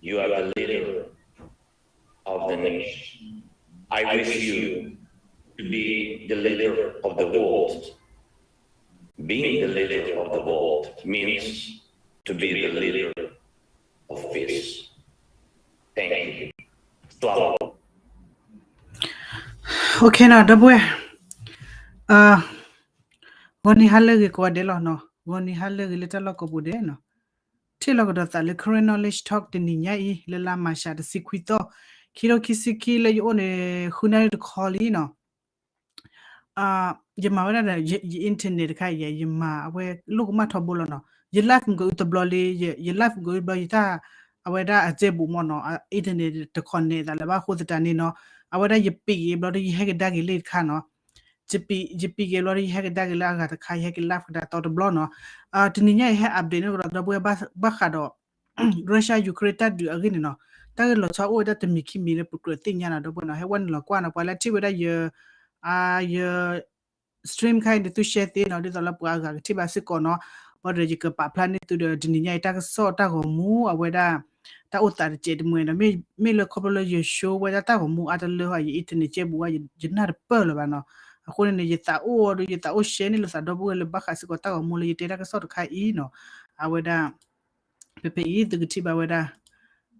you are the leader of the nation. I wish you to be the leader of the world. Being the leader of the world means to be the leader of peace. Thank you. Slava. Okay နီၤ ဒီပုၢ်ဝဲၢ်, ဂီၤနံၤဟါလၢအဂ့ၤကိးဂၤဒဲးလီၤနီၤ, ဂီၤနံၤဟါလၢအဂ့ၤလၢတၢ်လီၢ်ကိးပူၤဒဲးနီၤ, ထံၣ်လိာ်ကဒီးသးလၢ Karen Knowledge Talk တနံၤညါအံၤ လၢလါမၢ်ၡးတဆံခွံသီ, ခံထိခံဆံခံလၢယအိၣ်န့ၣ် ဃုနၣ်ရံၣ်တခီလံနီၤ. ယမၤဝဲဒၣ်ဒီး ယ internet တခါအံၤ ယမၤအဝဲလိၣ်ကမၣ်ထီဘိလီၤနီၤ, ယ live မ့ၢ်ကအုတဘျီလံ, ယ live မ့ၢ်ကအုတဘျီ ယတၢ် အဝဲဒၣ်အစဲဘူးမ့ၢ်နီၤ, internet တခီနဲးသးလၢၤဘၣ်အဃိသတးန့ၣ်နီၤ, အဝဲဒၣ်ယပံးက့ၤဘျီဒီး ယဟဲကဒါက့ၤလၢတခါနီၤ, ယပံးက့ၤဘျီဒီး ယဟဲကဒါက့ၤလၢအဂၤတခါ ယဟဲက့ၤ live ကဒါသီတဘျီနီၤ. တနံၤညါအံၤဟဲ update န့ၣ်ကဒီး ဒီပုၢ်ဝဲၢ်ဘၣ်ဃးဒီး Russia Ukraine တၢ်ဒုးအဂ့ၢ်န့ၣ်နီၤ, တၢ်ဂ့ၢ်လီၤဆီအိၣ်ဝဲဒၣ်တမံၤခံမံၤလၢပကြၢးသ့ၣ်ညါနီၤ ဒီပုၢ်ဝဲၢ်နီၤ, ဟဲဝဲနုာ်လီၤကွၢ်နီၤ, ပှၤလၢထံၣ်ဝဲဒၣ်ယ ယ stream ခါအံၤန့ၣ် သု share သ့နီၤ, ဒ်သိးလၢပှၤအဂၤကထံၣ်ဘၣ်စ့ၢ်ကီးနီၤ, ဘၣ်ဒီးယကပာ်ဖျါန့ၢ်သုဒီး တနံၤညါအံၤတၢ်ကစီၣ်တၢ်ဂီၤမူအဝဲဒၣ် တၢ်အိၣ်သးတစဲးတမှဲၤနီၤ, မ့ၢ်လၢခီဖျိလၢယ show ဝဲဒၣ်တၢ်ဂီၤမူအါတလၢဟီ ယ internet ကဲဘူးဝဲ ယနၢ်တပၢၢ်လၢၤဘၣ်နီၤ, အဃိန့ၣ်န့ၣ် ယသးအိၣ်ဒီး ယသးအိၣ် share န့ၢ်လိာ်သးဒီပုၢ်ဝဲၢ်လၢဘၣ်ဃးစ့ၢ်ကီးတၢ်ဂီၤမူလၢယတဲတၢ်ကစီၣ်တခါအံၤနီၤ, အဝဲဒၣ် ဖဲဖဲအံၤ သုကထံၣ်ဘၣ်ဝဲဒၣ်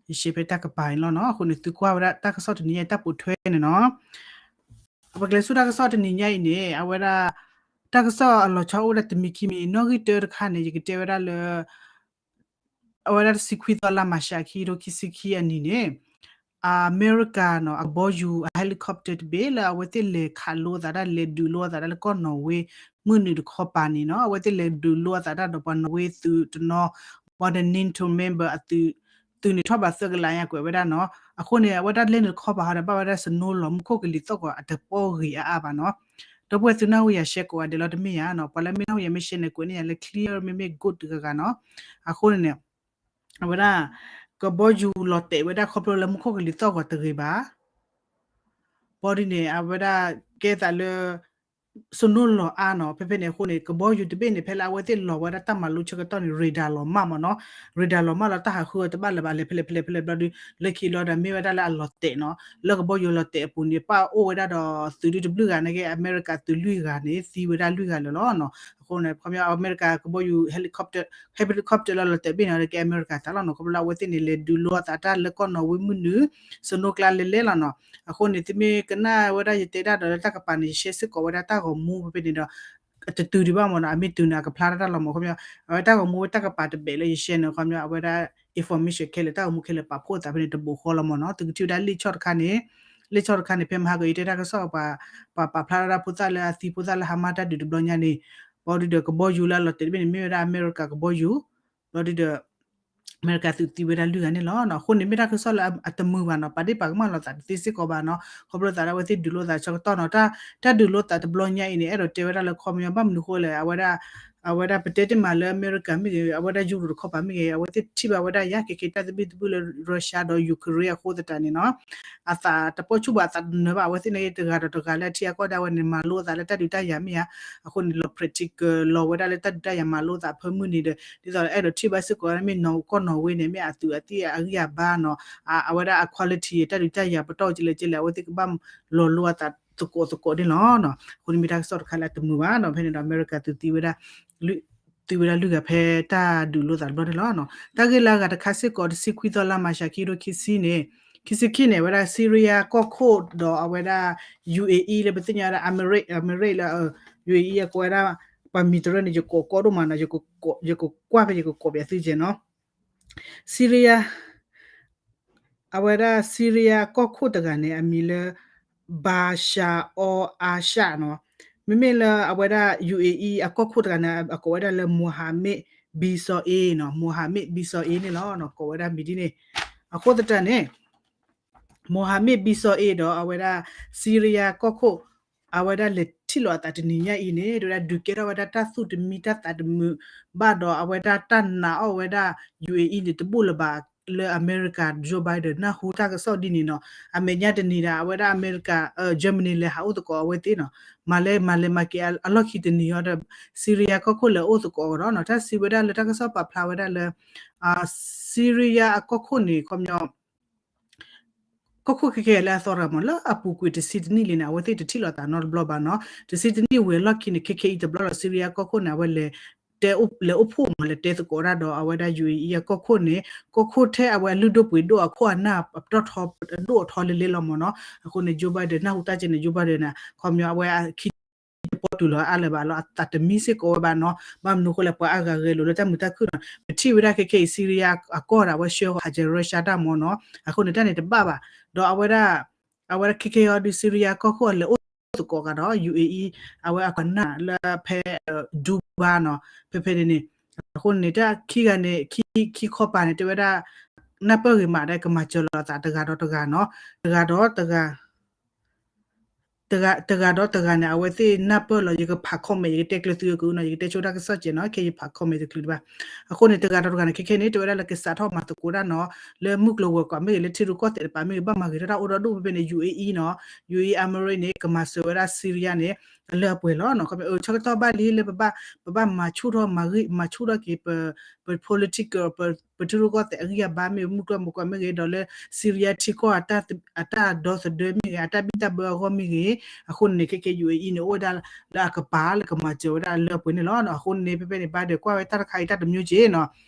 ယ share ဖဲတၢ်ကပၤအံၤလီၤနီၤ, အဃိန့ၣ် သုကွၢ်ဝဲဒၣ်တၢ်ကစီၣ်တနံၤညါအံၤတၢ်ပိာ်ထွဲန့ၣ်နီၤ, ပကလဲၤဆူတၢ်ကစီၣ်တနံၤညါအံၤန့ၣ် အဝဲဒၣ် တၢ်ကစီၣ်အလီၤဆီအိၣ်ဒၣ်တမံၤခံမံၤ နီၣ်ဂံၢ်တၢတခါန့ၣ် ယကတဲဝဲဒၣ်လၢ အဝဲဒၣ်တဆံခွံသီလါမၢ်ၡးခံ ခံထိခံဆံခံအနံၤန့ၣ် အမဲရကၤနီၤ အကဘီယူၤ အ helicopter တဘ့ၣ်လၢအဝဲသ့ၣ်လဲၤခးလိအသးတၢ် လဲၤဒုးလိအသးတၢ်လၢကီၢ်နီၣ်ဝ့ မုၢ်နုာ်တခီပၤန့ၣ်နီၤ, အဝဲသ့ၣ်လဲၤဒုးလိအသးတၢ်ဒီးပှၤနီၣ်ဝ့သုးတနီၤ ဘၣ်ဒီး NATO member အသုး သုးန့ၣ်ထီၣ်ဘးသၢကလးညါကွဲးဝဲဒၣ်နီၤ, အဃိန့ၣ် အဝဲဒၣ်လဲၤနုာ်တခီပၤဟီဒီး ဘၣ်ဝဲဒၣ် snow လီၤမူခိၣ်ကလံၤသီၣ်ကီးအတပီဂ့ၤအါအါဘၣ်နီၤ, ဒီပုၢ်ဝဲၢ်သုနၢ်ဟူယၤ share ကိးဂၤဒဲးလီၤတမ့ၢ်ဧါနီၤ, ပှၤလၢမ့ၢ်နၢ်ဟူယၤမ့ၢ် share န့ၣ် ကွဲးန့ၢ်ယၤလၢ clear မ့မ့ၢ် good တဂၤဂၤနီၤ, အဃိန့ၣ်န့ၣ် အဝဲဒၣ် ကဘီယူၤလီၤတဲာ်ဝဲဒၣ်ခီဖျိလၢမူခိၣ်ကလံၤသီၣ်ဂီၤတဂ့ၤဘၣ်. ဘၣ်ဒီးန့ၣ် အဝဲဒၣ်ကဲသးလၢ snow လီၤအါနီၤ, ဖဲဖဲန့ၣ်အဃိန့ၣ် ကဘီယူၤတဘ့ၣ်န့ၣ် ဖဲလၢအဝဲသ့ၣ်လီၤဝဲဒၣ်တၢ်မၤလိဆၢကတီၢ်န့ၣ် radar လီၤမၢ်မ့ၢ်နီၤ, radar လီၤမၢ်လီၤ တၢ်ဟးဃုအီၤတဘၣ်လၢၤဘၣ် လဲၤဖဲလဲၣ်ဖဲလဲၣ်ဖဲလဲၣ်ဘျီဒီး လၢခံလီၤဒီးမ့ၢ်ဝဲဒၣ်လၢအလီၤတဲာ်နီၤ, လၢကဘီယူၤလီၤတဲာ်အပူၤန့ၣ် ပၣ်အိၣ်ဝဲဒၣ်ဒီးသုးဒုတဘျုးဂၤန့ၣ်က့ အမဲရကၤသုးလွံၢ်ဂၤန့ၣ် သံဝဲဒၣ်လွံၢ်ဂၤလၢာ်လီၤနီၤ, အဃိန့ၣ် ခီပညီအမဲရကၤကဘီယူၤ helicopter helicopter လၢလီၤတဲာ်ဘ့ၣ်န့ၣ် ကဲအမဲရကၤတၢ်လီၤနီၤ, ခီဖျိလၢအဝဲသ့ၣ်န့ၣ် လဲၤဒုးလိအသးတၢ်လၢကီၢ်နီၣ်ဝ့မုၢ်နုာ် snow ကျါလဲၤလဲၣ်လီၤနီၤ, အဃိန့ၣ် သုမ့ၢ်ကနၣ်ဝဲဒၣ်ယတဲဒၣ်ဒီးလၢတၢ်ကပၤန့ၣ် ယ share စ့ၢ်ကီးဝဲဒၣ်တၢ်ဂီၤမူဖဲဖဲန့ၣ်ဒီး အတတုၤဒံးဘၣ်မ့ၢ်နီၤ, အမ့ၢ်တုၤန့ၣ် အကဖျါတၢ်လီၤမ့ၢ် ခီပညီ အဝဲတၢ်ဂီၤမူဝဲတၢ်ကပၤတဘ့ၣ်လၢယ share န့ၣ် ခီပညီ အဝဲဒၣ် information ခဲလၢာ် တၢ်ဂီၤမူခဲလၢာ်ပာ်ဖှိၣ်သးဖဲန့ၣ် တဘိးဃီလီၤမ့ၢ်နီၤ, သုကထံၣ်ဝဲဒၣ်လံာ်ဆီတခါန့ၣ်, လံာ်ဆီတခါန့ၣ် ဖဲမဟါကယတဲတၢ်ကစီၣ် ပှၤ ပှၤပာ်ဖျါဝဲဒၣ်ဖိသၣ်လၢအသံဖိသၣ်လၢ Hamas တၢ်ဒုးတဘျီညါန့ၣ်, ဘၣ်ဒီးကဘီယူၤလၢအလီၤတဲာ်တဘ့ၣ်န့ၣ် မ့ၢ်ဝဲဒၣ်အမဲရကၤကဘီယူၤ, ဘၣ်ဒီး အမဲရကၤသုးသံဝဲဒၣ်လွံၢ်ဂၤန့ၣ်လီၤ. အဃိန့ၣ်မ့ၢ်တၢ်ကစီၣ်လၢအတမုာ်ဘၣ်နီၤ, ပာ်ဒ့ၣ်ပာ်ကမၣ်လိာ်သးတသ့စ့ၢ်ကီးဘၣ်နီၤ, ခီဖျိသးဒၣ်အဝဲသ့ၣ်ဒုးလိာ်သးဆၢကတီၢ်နီၤ, တၢ်ဒုးလိာ်သးတဘျီညါအံၤန့ၣ် အဲၣ်ဒိးတဲဝဲဒၣ်လၢခီပညီ ဘၣ်မနုၤဃိလဲၣ်, အဝဲဒၣ် အဝဲဒၣ်ပတဲတ့ၢ်မးလၢအမဲရကၤမ့ၢ်ဂ့ၤ, အဝဲဒၣ်ယူရိၤတခီပၤမ့ၢ်ဂ့ၤ, အဝဲသ့ၣ်ထံၣ်ဘၣ်ဝဲဒၣ်ယါ ခဲခဲတၢ်သဘံၣ်သဘုၣ်လၢ Russia ဒီး Ukraine အဃိသတးန့ၣ်နီၤ, အသးတပီၢ်ဆူၣ်ဘၣ် အသးတနၢၤဘၣ်, အဝဲသ့ၣ်န့ၣ်တဂၤဒီးတဂၤလၢအထံအကီၢ်ဒၣ်ဝဲန့ၣ် မၤလိအသးလၢတၢ်ဒုးတၢ်ယၤမ့ၢ်ဧါ, အဃိန့ၣ် လီၤ practical လီၤဝဲဒၣ်လၢတၢ်ဒုးတၢ်ယၤမၤလိအသးဖၢမုၢ်နံၤဒီး ဒ်သိးအဲၣ်ဒိးထံၣ်ဘၣ်စ့ၢ်ကီးမ့ၢ်နီၤကီၢ်နီၣ်ဝ့န့ၣ် မ့ၢ်အသုးအသံၣ်အဂံၢ်အဘါနီၤ, အဝဲဒၣ်အ quality တၢ်ဒုးတၢ်ယၤပတီၢ်ကလဲၣ်ကလဲၣ် အဝဲသ့ၣ်ကဘၣ်လီၤလိအသးသကိးသကိးန့ၣ်လီၤ. အဃိန့ၣ်မ့ၢ်တၢ်ကစီၣ်တခါလၢအတမုာ်ဘၣ်နီၤ, ဖဲန့ၣ်ဒီးအမဲရကၤသုးသံဝဲဒၣ် သံဝဲဒၣ်လွံၢ်ဂၤဖဲတၢ်ဒုးလိာ်သးတဘျီန့ၣ်လီၤ. တၢ်ဂ့ၢ်လၢအဂၤတခါစ့ၢ်ကီး တဆံခွံသီလါမၢ်ၡး ခံထိခံဆံန့ၣ်, ခံဆံခံန့ၣ် အဝဲဒၣ် Syria ကီၢ်ခိၣ်ဒီးအဝဲဒၣ် UAE လၢပသ့ၣ်ညါဝဲဒၣ် Emirates, Emirates လၢ UAE အကိးဝဲဒၣ် ပှၤမံၤတရၢန့ၣ် ယကိးကိးဒိၣ်မးနီၤ, ယကကွၢ်ဖဲယကကိးပၠးသုကဲနီၤ. Syria အဝဲဒၣ် Syria ကီၢ်ခိၣ်တဂၤန့ၣ် အမံၤလၢ Bashar al-Assad နီၤ, မ့မ့ၢ်လၢအဝဲဒၣ် UAE အကီၢ်ခိၣ်တဂၤန့ၣ် အကိးဝဲဒၣ်လၢ Mohammed bin Salman နီၤ, Mohammed bin Salman န့ၣ်လီၤ, ကိးဝဲဒၣ်မံၤဒ်န့ၣ်. အဃိသတးန့ၣ် Mohammed bin Salman ဒီးအဝဲဒၣ် Syria ကီၢ်ခိၣ် အဝဲဒၣ်လဲၤထံၣ်လိာ်အသးတနံၤညါအံၤန့ၣ် တဲဝဲဒၣ်ဒုးကဲထီၣ်ဝဲဒၣ်တၢ်သူၣ်တမံတၢ်သးတမုာ်ဘၣ်ဒီး အဝဲဒၣ်တၢ်နာ်အီၣ်ဝဲဒၣ် ယူၣ်အ့အံၤ န့ၣ် တဘူၣ်လၢၤဘၣ်လၢအမဲရကၤ Joe Biden နၢ်ဟူတၢ်ကစီၣ်ဒ်န့ၣ်နီၤ. အမဲာ်ညါတနံၤဒၣ် အဝဲဒၣ်အမဲရကၤ Germany လဲၤဟးအိၣ်သကိးအဝဲသ့ၣ်နီၤ. မၤလဲၤမၤလဲၤမၤက့ၤအလီၢ်ခံတနံၤအီၤဒီး Syria ကီၢ်ခိၣ်လဲၤအိၣ်သကိးနီၤ. တၢ်စံးဝဲဒၣ်လၢတၢ်ကစီၣ်ပာ်ဖျါဝဲဒၣ်လၢ Syria အကီၢ်ခိၣ်န့ၣ် ခီပညီ ကီၢ်ခိၣ်ခဲကဲလၢအသီတဂၤမ့ၢ် လၢအပူၤကွံာ်တဆံတနံၣ်လံန့ၣ် အဝဲသ့ၣ်တထံၣ်လိာ်သးနီတဘျီဘၣ်နီၤ. တဆံတနံၣ်ဝံၤအလီၢ်ခံန့ၣ် ခဲခဲအံၤတဘျီဒီး Syria ကီၢ်ခိၣ်န့ၣ် အဝဲလဲၤတဲ လဲၤအိၣ်ဖှိၣ်မ့ၢ် လဲၤတဲသကိးဒၣ်ဒီး အဝဲဒၣ် ယူၣ်အ့အံၤ အကီၢ်ခိၣ်န့ၣ် ကီၢ်ခိၣ်ထဲအဝဲအလုၢ်ဒိၣ်ပှ့ၤဒိၣ်အခိၣ်အနၢ်အပတီၢ်ထီ အဒိၣ်အထီလဲလဲလီၤမ့ၢ်နီၤ. အဃိန့ၣ် Joe Biden နၢ်ဟူတၢ်ကဲန့ၣ် Joe Biden န့ၣ် ခီပညီအဝဲအခံ တပီတူာ်လီၤအါလၢၤဘၣ်လီၤ အသးတမံစ့ၢ်ကီးဝဲဘၣ်နီၤ. ဘၣ်မနုၤအဃိလဲၣ် ပှၤအါဂၤဂဲၤလိာ်လၢတၢ်မုာ်တၢ်ခုၣ်နီၤ. ပထံၣ်ဝဲဒၣ်ခဲခဲအံၤ Syria အကီၢ်ဒၣ်ဝဲ ဆှၢဃီၤဟးကဲ Russia တၢ်မ့ၢ်နီၤ. အဃိန့ၣ် တၢ်န့ၣ်တဘၣ်ဘၣ်. ဒီးအဝဲဒၣ် အဝဲဒၣ်ခဲခဲအံၤဒီး Syria ကီၢ်ခိၣ်အလဲၤအိၣ်သကိးကဒီး ယူၣ်အ့အံၤ အဝဲအခိၣ်အနၢ်လၢဖဲ Dubai နီၤ ဖဲဖဲန့ၣ်န့ၣ်. အဃိန့ၣ် တၢ်ခံဂၤန့ၣ် ခံ ခံခီပၤန့ၣ် တဲဝဲဒၣ် နၢ်ပၢၢ်ဂ့ၤမးဒီး ကမၤစၢၤလိာ်အသးတဂၤဒီးတဂၤနီၤ. တဂၤဒီးတဂၤ တဂၤ တဂၤဒီးတဂၤန့ၣ် အဝဲသ့ၣ်နၢ်ပၢၢ်လီၤ ယကဖး comment ယကတဲကျၢၤသုကနီၤ ယကတဲဆိတၢ်ကစီၣ်ကဲနီၤ ခဲယဖး comment တချုးတဘၣ်. အဃိန့ၣ် တဂၤဒီးတဂၤန့ၣ် ခဲခဲန့ၣ် တဲဝဲဒၣ်လၢကစးထီၣ်မၤသကိးတၢ်နီၤ လၢမုၢ်ကျိၤဝဲၤကွာ်မ့ၢ်ဂ့ၤ လၢထံရူၢ်ကီၢ်သဲးတပၤမ့ၢ်ဂ့ၤ ဘၣ်မၤဂ့ၤထီၣ်တၢ်အိၣ်ဒီဒူၣ်ဖဲဖဲန့ၣ် ယူၣ်အ့အံၤနီၤ ယူၣ်အ့အံၤ အမဲရကၤန့ၣ် ကမၤစၢၤဝဲဒၣ် Syria န့ၣ် အလၢအပှဲၤလီၤနီၤ. ခီဖျိဆၢကတီၢ်ဘၣ်လံလၢပဘၣ် ပဘၣ်မၤဆူၣ်ထီၣ်မၤဂံၢ် မၤဆူၣ်ထီၣ်က့ၤ ပ ပ political ပ ပထံရူၢ်ကီၢ်သဲးအဂံၢ်အဘါမ့ၢ်ဂ့ၤ မုၢ်ကျိၤဝဲၤကွာ်မ့ၢ်ဂ့ၤ ဒီးလၢ Syria ထံကီၢ် အတၢ်ဒီသဒၢမ့ၢ်ဂ့ၤ အတၢ်ဘံၣ်တၢ်ဘၢအဂီၢ်မ့ၢ်ဂ့ၤ အဃိန့ၣ်န့ၣ် ခဲခဲ ယူၣ်အ့အံၤန့ၣ် အိၣ်ဝဲဒၣ်လၢအကပၤလၢကမၤစၢၤဝဲဒၣ်အလၢအပှဲၤန့ၣ်လီၤ. အဃိန့ၣ်န့ၣ် ဖဲဖဲန့ၣ် Biden ကွၢ်ဝဲတၢ်တခါအံၤတၢ်တမျိုးက့နီၤ.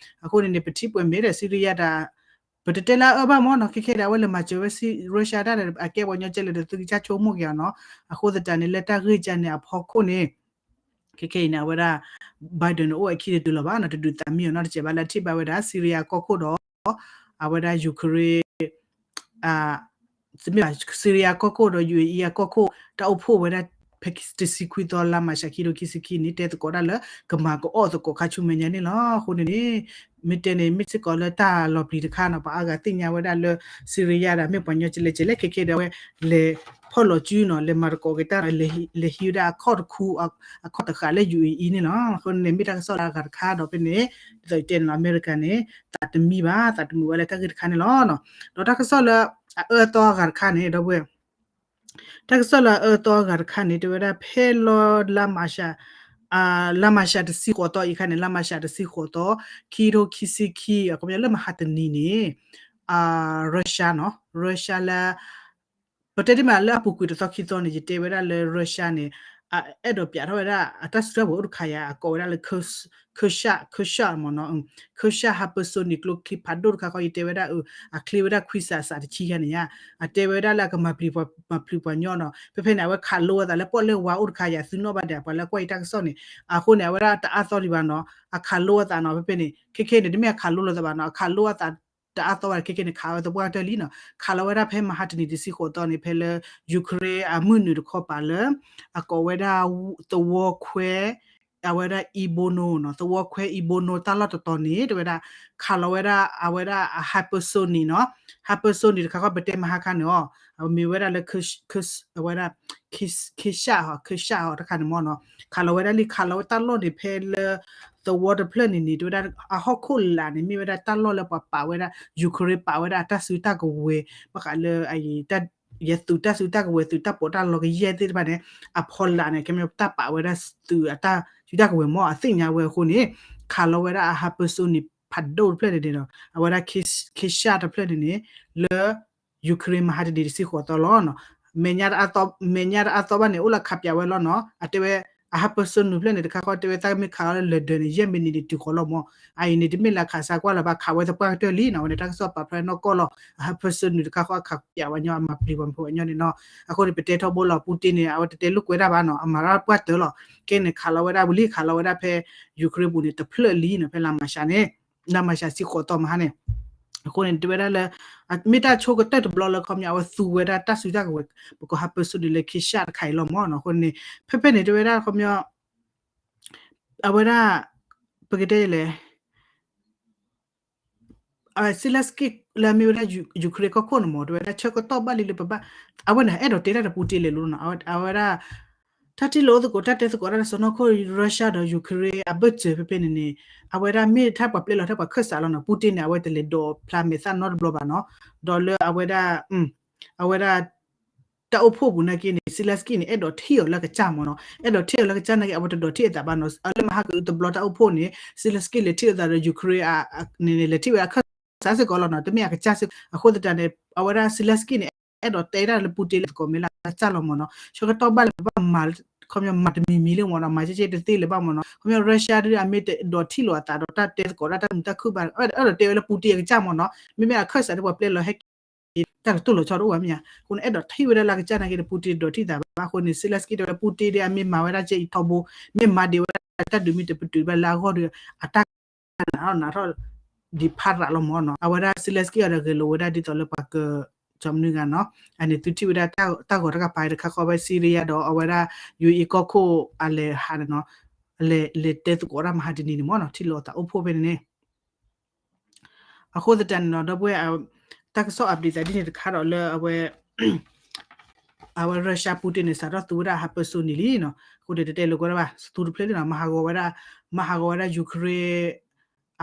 အဃိန့ၣ်န့ၣ် ပထံၣ်ပှဲၤမ့ၢ်ဒီး Syria ဒၣ် ပတတဲလၢအအၢဘၣ်မ့ၢ်နီၤ ခဲခဲဒီး အဝဲလဲၤမၤစၢၤဝဲ Russia တၢ်ဒီး အကဲပှၤကညီကဲလဲၣ်ဒီး သုကစၢ်ဆိကမိၣ်က့ၤအီၤနီၤ. အဃိသတးန့ၣ် လၢတၢ်ဂ့ၢ်ကါန့ၣ်အဖီခိၣ်န့ၣ် ခဲခဲအံၤန့ၣ် အဝဲဒၣ် Biden န့ၣ် အိၣ်ဝဲခံတတုၤလီၤဘၣ်နီၤ တဒုးသးမံအီၤနီတစဲးဘၣ် လၢထံၣ်ဘၣ်ဝဲဒၣ် Syria ကီၢ်ခိၣ်ဒီး အဝဲဒၣ် Ukraine Syria ကီၢ်ခိၣ်ဒီး ယူၣ်အ့အံၤ အကီၢ်ခိၣ် တၢ်အိၣ်ဖှိၣ်ဝဲဒၣ် ဖဲတဆံခွံသီ လါမၤရှး ခံကထိခံဆံခံန့ၣ် တဲသကိးဒၣ်လၢ ကမၤကအီၣ်သကိးခါဆူမဲာ်ညါန့ၣ်လီၤ. အဃိန့ၣ်န့ၣ် မ့ၢ်တဲန့ၣ် မ့ၢ်စ့ၢ်ကီးလၢတၢ်လီၤပျံၤတခါနီၤ ပှၤအါဂၤသ့ၣ်ညါဝဲဒၣ်လၢ Syria ဒၣ် မ့ၢ်ပှၤကညီကဲလဲၣ်ကဲလဲၣ် ခဲခဲဒီး အဝဲလဲၤဖီၣ်လီၤစုနီၤ လဲၤမၤသကိးက့ၤတၢ်ဒီး လဲၤဟံးဝဲဒၣ်အခီၣ်တခူ အခီၣ်တဃာ်လၢ ယူၣ်အ့အံၤ န့ၣ်လီၤ. အဃိန့ၣ် မ့ၢ်တၢ်ကစီၣ်လၢအဂၤတခါဒီးဖဲန့ၣ် ဒ်သိးယတဲန့ၣ်လီၤ အမဲရကၤန့ၣ် သးတမံဘၣ် သးတမုာ်ဝဲလၢတၢ်ဂ့ၢ်တခါန့ၣ်လီၤ. ဒီးတၢ်ကစီၣ်လၢအအၢအသီအဂၤတခါန့ၣ် ဒီပုၢ်ဝဲၢ် တၢ်ကစီၣ်လၢအအၢအသီအဂၤတခါန့ၣ် တဲဝဲဒၣ်ဖဲလီၤ လါမၤရှးတဆံဃိးသီအံၤခါန့ၣ် လါမၤရှးတဆံဃိးသီ ခံကထိခံဆံခံ အခီပညီလၢမဟါတနံၤန့ၣ် Russia နီၤ Russia လၢ ပတဲတ့ၢ်မးလၢအပူၤကွံာ်တသီခံသီန့ၣ် ယတဲဝဲဒၣ်လၢ Russia န့ၣ် အဲၣ်ဒိးပျးထီၣ်ဝဲဒၣ် အတၢ်စုတၢ်ဝဲၤအိၣ်တခါယၤ အကိးဝဲဒၣ်လၢ Khizar Khizar မ့ၢ်နီၤ Khizar hypersonic ကျိချံဖးဒိၣ်တခါဃီ ယတဲဝဲဒၣ် အချ့ဝဲဒၣ်ခွံစးစးတဆံယါန့ၣ်ယါ အတဲဝဲဒၣ်လၢအကမၤပျံၤပှၤ မၤပျံၤပှၤညီနီၤ ဖဲဖဲန့ၣ် အဝဲခးလိဝဲသးလၢပီၣ်လဲၣ်ဝါအိၣ်တခါယၤ သုနီၣ်ဘၣ်ဒဲး ပှၤလၢကွၢ်ယတၢ်ကစီၣ်န့ၣ် အဃိန့ၣ် အဝဲဒၣ်တအါသီလံဘၣ်နီၤ အခးလိဝဲသးနီၤ ဖဲဖဲန့ၣ် ခဲခဲန့ၣ် တမ့ၢ်အခးလိလီၤသးဘၣ်နီၤ အခးလိအသး တအါသီဘၣ် ခဲခဲန့ၣ် ခးဝဲသပှၢ်ကတၢၢ်လံနီၤ ခးလီၤဝဲဒၣ်ဖဲမဟါတနံၤတဆံဃိးသီန့ၣ် ဖဲလၢ Ukraine အမုၢ်နုာ်တခီပၤလၢ အကိးဝဲဒၣ် သဝီခွဲ အဝဲဒၣ် Ivono နီၤ သဝီခွဲ Ivono တၢ်လီၢ်တတီၤန့ၣ် တဲဝဲဒၣ် ခးလီၤဝဲဒၣ် အဝဲဒၣ်အ hypersonic နီၤ hypersonic တခါဃီ ပတဲမဟါခါန့ၣ်အီၤ အမ့ၢ်ဝဲဒၣ်လၢ အဝဲဒၣ် Khizar ဟီ Khizar ဟီတခါန့ၣ်မ့ၢ်နီၤ ခးလီၤဝဲဒၣ်လံ ခးလီၤဝဲတၢ်လီၢ်န့ၣ် ဖဲလၢ သဝီတဖျၢၣ်န့ၣ်န့ၣ် တဲဝဲဒၣ် အဟီၣ်ခိၣ်လာ်န့ၣ် မ့ၢ်ဝဲဒၣ်တၢ်လီၢ်လၢပှၤပာ်ဝဲဒၣ် Ukraine ပာ်ဝဲဒၣ်အတၢ်စုတၢ်ကဝဲၤ ဘၣ်ဃးလၢ ယသုးတၢ်စုတၢ်ကဝဲၤ သုးတၢ်ပီးတၢ်လီကယဲၢ်သ့ၣ်တဖၣ်န့ၣ် အဖီလာ်န့ၣ် ကဲမ့ၢ်တၢ်ပာ်ဝဲဒၣ်သုးအတၢ်စုတၢ်ကဝဲၤမ့ၢ် အသ့ၣ်ညါဝဲအဃိန့ၣ် ခးလီၤဝဲဒၣ်အ hypersonic ဖးဒိၣ်တဖျၢၣ်န့ၣ်န့ၣ်ဒီး အဝဲဒၣ် Khizar တဖျၢၣ်န့ၣ်န့ၣ် လၢ Ukraine မဟါတနံၤတဆံဃိးသီလီၤနီၤ မဲာ်ညါတအါသီဘၣ်န့ၣ် အိၣ်လၢခးပၠးဝဲလီၤနီၤ အတဲဝဲ အ hypersonic ဖျၢၣ်န့ၣ် တခါဃီတဲဝဲ သးမ့ၢ်ခးလီၤလၢလၢၢ်ဒၢးန့ၣ် ယဲၢ်မံးနံးန့ၣ်တုၤဃီလီၤမ့ၢ် အအံၤန့ၣ် တမ့ၢ်လၢခးစါကွၢ်လၢၤဘၣ် ခးဝဲသပှၢ်ကတၢၢ်လံနီၤ အဝဲန့ၣ် တၢ်ကစီၣ်ပာ်ဖျါနီၢ်ကီၢ်လီၤ အ hypersonic တခါဃီအခးပၠးဝဲညီ အမၤပျံၤပှၤမ့ၢ်ပှၤညီန့ၣ်နီၤ အဃိန့ၣ် ပတဲထီဘိလီၤ Putin န့ၣ် အဝဲတတဲလိာ်ကွဲတၢ်ဘၣ်နီၤ အမၤတၢ်ပှၢ်တၢၢ်လီၤ ကဲန့ၣ် ခးလီၤဝဲဒၣ်ဝံၤလံ ခးလီၤဝဲဒၣ်ဖဲ Ukraine ပူၤန့ၣ် တဖျၢၣ်လံနီၤ ဖဲလါမၤရှးန့ၣ် လါမၤရှးဆံဃိးသီမဟါန့ၣ် အဃိန့ၣ် တဲဝဲဒၣ်လၢ မ့ၢ်တၢ်ဆိကတၢၢ်တဘျီလၢခီပညီ အဝဲသူဝဲဒၣ်တၢ်စုတၢ်ကဝဲၤ ပကိး hypersonic လၢ Khizar တခါအံၤလီၤမ့ၢ်နီၤ အဃိန့ၣ် ဖဲဖဲန့ၣ် တဲဝဲဒၣ်ခီပညီ အဝဲဒၣ် ပကတဲလဲၣ် Zelensky လၢအမ့ၢ်ဝဲဒၣ် Ukraine ကီၢ်ခိၣ်န့ၣ်မ့ၢ် တဲဝဲဒၣ်ဆၢကတီၢ်ဘၣ်လံလၢပဘၣ် အဝဲန့ၣ် အဲၣ်ဒိးတဲတၢ်ဒီး Putin လဲၣ်လီၤနီၤ အဝဲဒၣ် တၢ်ထံၣ်လိာ်အိၣ်သကိး တၢ်တဲသကိးတၢ်ဒီးစီၢ်နီၤခိၣ် Russia ဒီး Ukraine အဘၢၣ်စၢၤဖဲဖဲန့ၣ်န့ၣ် အဝဲဒၣ်မ့ၢ်တၢ်ပှၤပျဲလီၤတၢ်ပှၤခၢၣ်စးလီၤနီၤ. Putin န့ၣ် အဝဲတလဲၤဒိးဖျါမဲာ်သၣ်နီတဘျီဘၣ်နီၤ. ဒီးလၢအဝဲဒၣ် အဝဲဒၣ် တၢ်အိၣ်ဖှိၣ်ပူၤနာ်က့န့ၣ် Zelensky န့ၣ် အဲၣ်ဒိးထံၣ်အီၤလၢအကစၢ်မ့ၢ်နီၤ. အဲၣ်ဒိးထံၣ်အီၤလၢအကစၢ်နာ်က့ အဝဲတဒိးထံၣ်အသးဘၣ်နီၤ. လၢမဟါကအုတဘျီတၢ်အိၣ်ဖှိၣ်န့ၣ် Zelensky လဲၤထံၣ်အသးဒီး Ukraine န့ၣ် လဲၤထံၣ်ဝဲအခၢၣ်စးစ့ၢ်ကီးလီၤနီၤ. တမ့ၢ်အကစၢ်စ့ၢ်ကီး အဃိသတးန့ၣ် အဝဲဒၣ် Zelensky န့ၣ် အဲၣ်ဒိးတဲဒၣ်လၢ Putin လဲၤသကိးမဲာ်လၢအကစၢ်လီၤမ့ၢ်နီၤ. ဆၢကတီၢ်ဘၣ်လၢပဘၣ်မၤ ခီပညီမၤတမံၤမံၤလံမ့ၢ်နီၤ. မၤကဲကဲတသ့လၢၤဘၣ်မ့ၢ်နီၤ. ခီပညီ Russia ဒ်အမ့ၢ်တဒိးထံၣ်လိာ်အသးဒီးတၢ်တဲသကိးတၢ်တၢ်မုာ်တၢ်ခုၣ်ဘၣ် အဲၣ်ဒိးတဲဝဲလၢ Putin အကစၢ်မ့ၢ်နီၤ. မ့မ့ၢ်အခၢၣ်စးဒ်ပှၤပျဲလီၤဟဲက့ၤ တၢ်ကတိၤလီၤဆီတအိၣ်ဘၣ်မ့ၢ်ဧါ. အဃိန့ၣ် အဲၣ်ဒိးထံၣ်ဝဲဒၣ်လၢအကစၢ်နာ်က့ဒီး Putin ဒိးထံၣ်သးဘၣ်. အဃိန့ၣ် Zelensky တဲဝဲလၢ Putin ဒ်အမ့ၢ်မၤဝဲဒၣ်ကဲအံၤထီဘိ မ့ၢ်မၤဒံးဝဲဒၣ်တၢ်ဒုးမ့ၢ်တပတုာ်ဘၣ်လၢအဂီၢ်ဒီး အတၢ်နးထီၣ်နးထီၣ် ဒံးဖးရးလီၤမ့ၢ်နီၤ. အဝဲဒၣ် Zelensky အံၤဒီးဂဲၤလိာ်ဝဲဒၣ်ဒ်သိးလၢပှၤက ကၠီမနုၤဂၤနီၤ. အန့ၣ်သုထံၣ်ဝဲဒၣ်တၢ်ဂီၤတကပၤတခါဃီဖဲ Syria ဒီးအဝဲဒၣ် ယူအ့ကီၢ်ခိၣ်အလဲၤဟးန့ၣ်နီၤ. လဲၤတဲသကိးတၢ်မဟါတနံၤန့ၣ်မ့ၢ်နီၤ ထံၣ်လိာ်သးအိၣ်ဖှိၣ်ဖဲန့ၣ်န့ၣ် အဃိသတးန့ၣ်နီၤ ဒီပုၢ်ဝဲၢ် တၢ်ကစီၣ် update သးဒ်န့ၣ်တခါဒီးလၢအဝဲ အဝဲ Russia Putin န့ၣ် စးထီၣ်သူဝဲဒၣ်ဟးပၢၢ်စိန့ၣ်လံနီၤ. အဃိန့ၣ် တတဲလိာ်ကွဲတၢ်ဘၣ် သူတဖျၢၣ်လံနီၤ မၤဟးဂီၤဝဲဒၣ် မၤဟးဂီၤဝဲဒၣ် Ukraine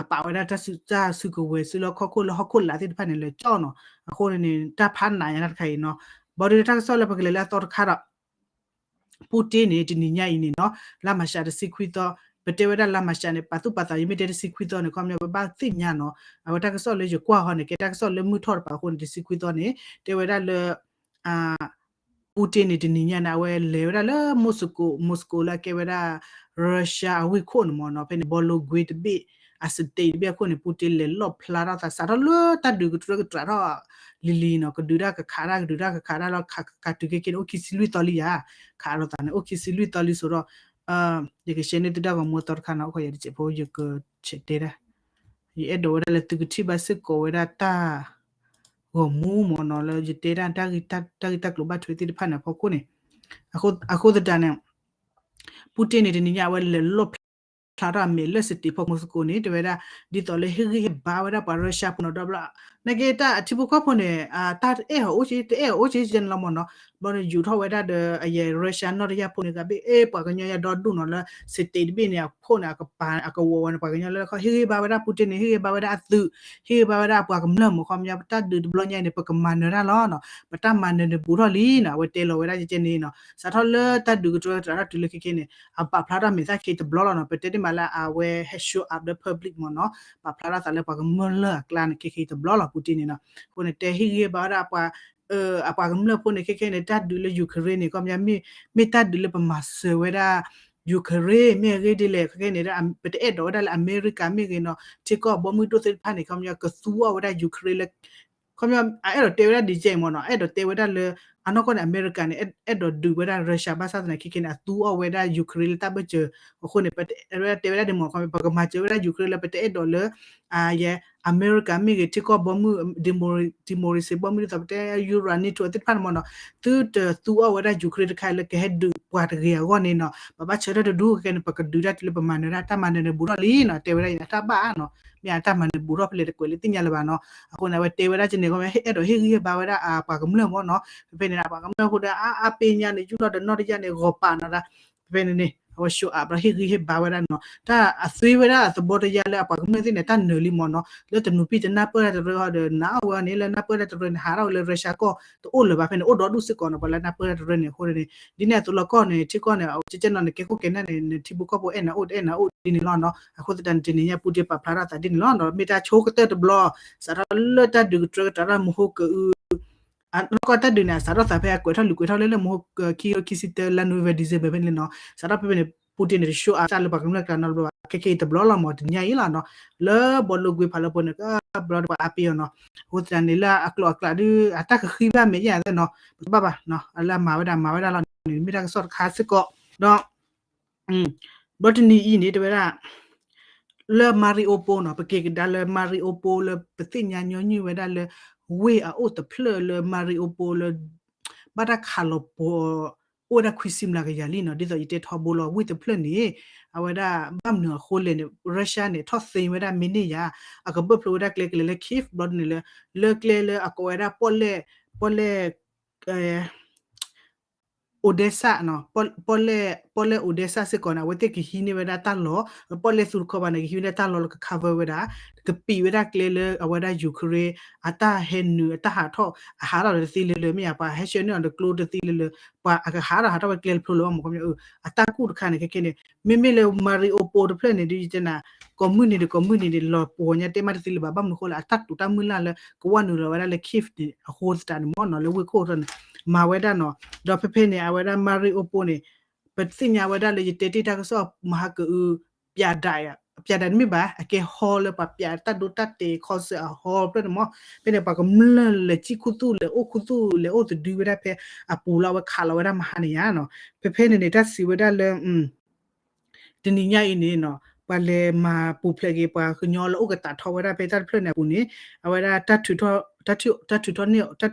အပာ်ဝဲဒၣ်တၢ်စုကဝဲၤစုလၢဟီၣ်ခိၣ်လၢဟီၣ်ခိၣ်လာ်သ့ၣ်တဖၣ်န့ၣ် လဲၤကၠီၣ်နီၤ. အဃိန့ၣ်န့ၣ် တၢ်ဖးနးညါတၢ်တခါအံၤနီၤ. ဘၣ်ဒီးတၢ်ကစီၣ်လၢပကလဲၤလၢအသီတခါဒီး Putin န့ၣ် တနံၤညါအံၤန့ၣ်နီၤ လါမၤရှးတဆံခွံသီ ပတဲဝဲဒၣ်လါမၤရှးန့ၣ် ပာ်သူၣ်ပာ်သး ယမ့ၢ်တဲတဆံခွံသီန့ၣ် ခီပညီပဘၣ်သ့ၣ်ညါနီၤ. အဝဲတၢ်ကစီၣ်လၢယကွၢ်ဟီန့ၣ် ကဲတၢ်ကစီၣ်လၢမုၢ်ထီၣ်တပၤအဃိန့ၣ် တဆံခွံသီန့ၣ် တဲဝဲဒၣ်လၢ Putin န့ၣ် တနံၤညါန့ၣ် အဝဲလဲၤဝဲဒၣ်လၢ Moscow Moscow လၢအကဲဝဲဒၣ် Russia အဝ့ၢ်ခိၣ်န့ၣ်မ့ၢ်နီၤ. ဖဲန့ၣ် ဘီလိကွ့တဘ့ၣ် အ state တဘ့ၣ်အခိၣ်န့ၣ် Putin လဲၤလီၣ်ဖျါထီၣ်သး စးထီၣ်လၢတၢ်ဒုးကတြၢကတြးထီၣ်လံၤလံၤနီၤ. ကဒုးတၢ်ကခးတၢ် ကဒုးတၢ်ကခးတၢ်လီၤ ခးခးတုၤခဲက့ၤန့ၣ် အိၣ်ခံဆံလွံၢ်သီလံယၤ ခးထီၣ်သးန့ၣ် အိၣ်ခံဆံလွံၢ်သီလံစိၤဒီး ယက share န့ၢ်သုတၢ်ဂီၤမူအသီတခါနီၤ အိၣ်ခီယၤတစဲးဖိ ယကဆဲးတဲဒၣ် ယအဲၣ်ဒိးဝဲဒၣ်လၢသုကထံၣ်ဘၣ်စ့ၢ်ကီးဝဲဒၣ်တၢ် ဂီၤမူမ့ၢ်နီၤ လၢယတဲဒၣ်တၢ်ဂ့ၢ်တၢ်ကျိၤဘၣ်ထွဲသ့ၣ်တဖၣ်န့ၣ်အဖီခိၣ်န့ၣ် အဃိသတးန့ၣ် Putin န့ၣ် တနံၤညါအဝဲလဲၤလီၣ်ဖျါထီၣ်အမဲာ်လၢ state ဖီ Moscow န့ၣ် တဲဝဲဒၣ် ဒ်သိးလၢဟ့ၣ်ဂံၢ်ဟ့ၣ်ဘါဝဲဒၣ်ပှၤ Russia ဖိနီၤ ဒီးဘျီ နာ်က့တၢ်အထံဖိကီၢ်ဖိန့ၣ် တၢ်တအဲၣ်အီၤအိၣ်က့ တအဲၣ်အီၤအိၣ်က့ကဲန့ၣ်လီၤမ့ၢ်နီၤ. ဘျီန့ၣ် ယူာ်ထီၣ်ဝဲဒၣ်ဒီးအယဲ Russia နီၢ်တယၢ်ဖိန့ၣ် ကဘၣ်အဲၣ်ပှၤကညီယၤဒီဒူၣ်နီၤ လၢ state တဘ့ၣ်န့ၣ်အခိၣ်န့ၣ် အကပၤအကဝီၤဝဲန့ၣ် ပှၤကညီလၢဟ့ၣ်ဂံၢ်ဟ့ၣ်ဘါဝဲဒၣ် Putin န့ၣ် ဟ့ၣ်ဂံၢ်ဟ့ၣ်ဘါဝဲဒၣ်အသုး ဟ့ၣ်ဂံၢ်ဟ့ၣ်ဘါဝဲဒၣ်အပှၤကမျၢၢ်မ့ၢ် ခီပညီ တၢ်ဒုးတဘျီညါအံၤန့ၣ် ပကမၤနၢၤတၢ်လီၤနီၤ ပတၢ်မၤနၢၤန့ၣ်ဘူးထီၣ်လံနီၤ အဝဲတဲလီၤဝဲဒၣ်ကဲကဲန့ၣ်နီၤ စးထီၣ်လၢတၢ်ဒုးကတြၢကတြးထီၣ်တုၤလၢခဲကဲန့ၣ် အပာ်ဖျါထီၣ်မဲာ်သၣ်ခဲအံၤတဘျီလီၤနီၤ ပတဲတ့ၢ်မးလၢအဝဲဟဲ show up ဒီး public မ့ၢ်နီၤ ပာ်ဖျါထီၣ်သးလၢပှၤကမျၢၢ်လၢအကျါန့ၣ် ခဲကဲအံၤတဘျီလီၤ Putin န့ၣ်နီၤ အဃိန့ၣ် တဲဟ့ၣ်ဂံၢ်ဟ့ၣ်ဘါဝဲဒၣ်အပှၤ အပှၤကမျၢၢ်ဖိန့ၣ် ခဲကဲန့ၣ် တၢ်ဒုးလၢ Ukraine န့ၣ် ခီပညီ မ့ၢ်တၢ်ဒုးလၢပမၤစၢၤဝဲဒၣ် Ukraine မ့ၢ်အဂ့ၢ်ဒ်လဲၣ် ခဲကဲန့ၣ် ပတအဲၣ်ဒိးဝဲဒၣ်လၢအမဲရကၤမ့ၢ်ဂ့ၤနီၤ ထံကီၢ်ဘီမုၢ်ဒိၣ်သ့ၣ်တဖၣ်န့ၣ် ခီပညီ ကသူအီၣ်ဝဲဒၣ် Ukraine လၢ ခီပညီ အအဲၣ်ဒိးတဲဝဲဒၣ်ဒ်ကဲမ့ၢ်နီၤ အဲၣ်ဒိးတဲဝဲဒၣ်လၢ အနီၢ်ကီၢ်န့ၣ် အမဲရကၤန့ၣ် အဲၣ်ဒိးဒုးဝဲဒၣ် Russia ဘၣ်ဆၣ်သနာ်က့ခဲကဲန့ၣ် အသူအီၣ်ဝဲဒၣ် Ukraine လၢတၢ်ဘၢၣ်စၢၤ အဃိန့ၣ် ပတဲဝဲဒၣ်ဒ်မ့ၢ် ခီပညီ ပကမၤစၢၤဝဲဒၣ် Ukraine လၢပတအဲၣ်ဒိးလၢ ယဲ အမဲရကၤမ့ၢ်ဂ့ၤ ထံကီၢ်ဘီမုၢ် democracy ဘီမုၢ်ဒ်သိး ပတဲ Europe NATO သ့ၣ်တဖၣ်န့ၣ်မ့ၢ်နီၤ သုတသူအီၣ်ဝဲဒၣ် Ukraine တခါလၢကဟဲဒုးပှၤတဂ့ၤအဂီၢ်န့ၣ်နီၤ ပဘၣ်ဆၢထၢၣ်တဒူခဲကဲန့ၣ် ပကဒုးတၢ်တုၤလၢပမၤနၢၤတၢ် တၢ်မၤနၢၤန့ၣ်ဘူးထီၣ်လံနီၤ တဲဝဲဒၣ်အံၤန့ၣ် အတၢ်ဘၣ်နီၤ မ့ၢ်အတၢ်မၤနၢၤဘူးထီၣ်ဖဲလဲၣ်တကွဲးလၢသ့ၣ်ညါလၢၤဘၣ်နီၤ အဃိန့ၣ် အဝဲတဲဝဲဒၣ်ကဲန့ၣ် အဲၣ်ဒိးဟ့ၣ်ဂံၢ်ဟ့ၣ်ဘါဝဲဒၣ်အပှၤကမျၢၢ်မ့ၢ်နီၤ ဖဲဖဲန့ၣ် အပှၤကမျၢၢ်ဖိဒီး အါအါပ့ၤညါန့ၣ် ယူၢ်ထီၣ်ဒီးနီၢ်တယၢ်န့ၣ် ဂီၤပာ်နီၤဒၣ် ဖဲဖဲန့ၣ်န့ၣ် အဝဲ show up ဒီးဟ့ၣ်ဂံၢ်ဟ့ၣ်ဘါဝဲဒၣ်နီၤ တၢ်အသွံဝဲဒၣ်အသဘီတယါလၢအပှၤကမျၢၢ်သ့ၣ်န့ၣ် တၢ်နၢၤလံမ့ၢ်နီၤ လၢတနူၤပံၢ်တနၢ်ပၢၢ်တၢ်တရၢအီၤဒီး နအီၣ်ဝဲအီၤန့ၣ် လၢနၢ်ပၢၢ်တၢ်တရၢန့ၣ် ဟးထီၣ်ဝဲလၢ Russia ကီၢ်တအိၣ်လၢၤဘၣ် ဖဲန့ၣ် အိၣ်ဒီဒူၣ်စ့ၢ်ကီးနီၤ ပှၤလၢနၢ်ပၢၢ်တၢ်တရၢန့ၣ် အဃိန့ၣ် ဒ်န့ၣ်အသိးလီၤကီၢ်န့ၣ် ထံကီၢ်န့ၣ် ကဲခိၣ်ကဲနၢ်န့ၣ် နထံဖိကီၢ်ဖိအဲၣ်နၤအိၣ်တအဲၣ်နၤအိၣ်ဒ်န့ၣ်လီၤနီၤ အဃိသတးန့ၣ် တနံၤညါ Putin ပာ်ဖျါထီၣ်သးဒ်န့ၣ်လီၤနီၤ မ့ၢ်တၢ်ဆိကတၢၢ်တဘျီ စးထီၣ်လၢတၢ်ဒုးကတြၢကတြးထီၣ်မဟိကအု အနီၢ်ကီၢ်တၢ်ဒုးန့ၣ် အစးထီၣ်သးဖဲအကွဲးထီၣ်လုာ်ကွဲးထီၣ်လၢလၢမဟိခံကထိခံဆံတၢ လါ November December ဖဲန့ၣ်နီၤ စးထီၣ်ဖဲဖဲန့ၣ် Putin န့ၣ် တ show up တၢ်လၢပှၤကမျၢၢ်ကျါနီတဘျီဘၣ် ခဲကဲအံၤတဘျီလီၤမး တနံၤညါအံၤလီၤနီၤ လၢဘီလိကွ့ဖးလၢဖိန့ၣ် ကဘျီတပှၤအါပ့ၤအီၤနီၤ အဃိသတးန့ၣ်လၢအကျိၤအကျဲဒုး အတၢ်ကဃံဘၣ်မဲာ်ယါသ့ၣ်နီၤ ပတဘၣ်ဘၣ်နီၤ အလၢအမၤဝဲဒၣ်မၤဝဲဒၣ်လီၤန့ၣ် မ့ၢ်တၢ်ကစီၣ်တခါစ့ၢ်ကီး ဒီး ဘျီတနံၤအံၤန့ၣ် တဲဝဲဒၣ် လၢ Mariupol နီၤ ပက့ၤကဒါလၢ Mariupol လၢပသ့ၣ်ညါညီနုၢ်ဝဲဒၣ်လၢ ဝ့ၢ်အအိၣ်တဖျၢၣ်လၢ Mariupol လၢ ဘၣ်တၢ်ခးလီၤပီၤ အိၣ်ဝဲဒၣ်ခွံဆံမျးကယၤလံနီၤ ဒ်သိးယတဲထီဘိလီၤ ဝ့ၢ်တဖျၢၣ်န့ၣ် အဝဲဒၣ်ဘၣ်မနုၤအဃိလဲၣ်န့ၣ် Russia န့ၣ် ထီၣ်သ့ဝဲဒၣ်မ့ၢ်န့ၢ်ယၤ အကဘၢၣ်ဖျိဝဲဒၣ်ကျဲကလဲၤလၢ Kyiv ဘျီန့ၣ်လၢ လၢကျဲလၢအကိးဝဲဒၣ်ပီၣ်လဲၣ် ပီၣ်လဲၣ် Odesa Odessa နီၤ, ပီၣ်လဲၣ် ပီၣ်လဲၣ် Odessa စ့ၢ်ကီးန့ၣ် အဝဲသ့ၣ်ကဟံးန့ၢ်ဝဲဒၣ်တၢ်လီၢ်, ပီၣ်လဲၣ်သူတခီဘၣ်န့ၣ် ကဟံးဝဲဒၣ်တၢ်လီၢ်လၢက cover ဝဲဒၣ်, ကပံာ်ဝဲဒၣ်ကျဲလၢအဝဲဒၣ် Ukraine အတၢ်ဟဲနုာ် အတၢ်ဟးထီၣ် အဟးထီၣ်ဒီးတသ့လၢလၢ မ့ၢ်ဧါ, ပှၤဟဲဆှၢန့ၢ်အီၤဒီးကျိတသ့လၢလၢ, ပှၤအကဟးထီၣ်ဟးထီၣ်ဝဲကျဲတဖျိလၢၤဘၣ်မ့ၢ်ခီပညီ, အတၢ်ကူၣ်တခါန့ၣ် ခဲခဲန့ၣ် မ့မ့ၢ်လၢ Mariupol တဖျၢၣ်န့ၣ် ဒ်ယတဲနၤ ကိးမုၢ်နံၤဒီးကိးမုၢ်နံၤန့ၣ် လီၤပှီၤညါတဲမးတသ့လၢၤဘၣ်, ဘၣ်မနုၤဃိလဲၣ် အတၢ်တိာ်တၢ်မုၢ်လၢ်လၢကဝဲနုာ်လီၤဝဲဒၣ်လၢ Kyiv န့ၣ် အဃိသတးန့ၣ်မ့ၢ်နီၤ လၢဝ့ၢ်ခိၣ်ထီၣ်န့ၣ် မၤဝဲဒၣ်နီၤ, ဒီးဖဲဖဲန့ၣ် အဝဲဒၣ် Mariupol န့ၣ် ပသ့ၣ်ညါဝဲဒၣ်လၢယတဲတ့ၢ်တၢ်ကစီၣ်မဟါကအု ပြာဒိး ပြာဒိးတမ့ၢ်ဘၣ် အကဲ hall လၢပှၤပြာတၢ်ဒိတၢ်တဲာ် concert အ hall ဖျၢၣ်န့ၣ်မ့ၢ်, ဖဲန့ၣ် ပှၤကမျၢၢ်လဲၤစံၣ်ခူသူၣ် လဲၤအိၣ်ခူသူၣ် လဲၤအိၣ်သဒုဝဲဒၣ်ဖဲအပူၤလီၤ, အဝဲခးလီၤဝဲဒၣ်မဟါန့ၣ်ယါနီၤ, ဖဲဖဲန့ၣ်န့ၣ် တၢ်စံးဝဲဒၣ်လၢ တနံၤညါအံၤန့ၣ်နီၤ ပှၤလဲၤမၤပူၤဖျဲးက့ၤ ပှၤကညီလၢအိၣ်ကသးထီဝဲဒၣ်ဖဲတၢ်တဖျၢၣ်န့ၣ်အပူၤန့ၣ် အဝဲဒၣ် တၢ်ထုးထီၣ်န့ၢ် တၢ်ထုးထီၣ်အီၤန့ၣ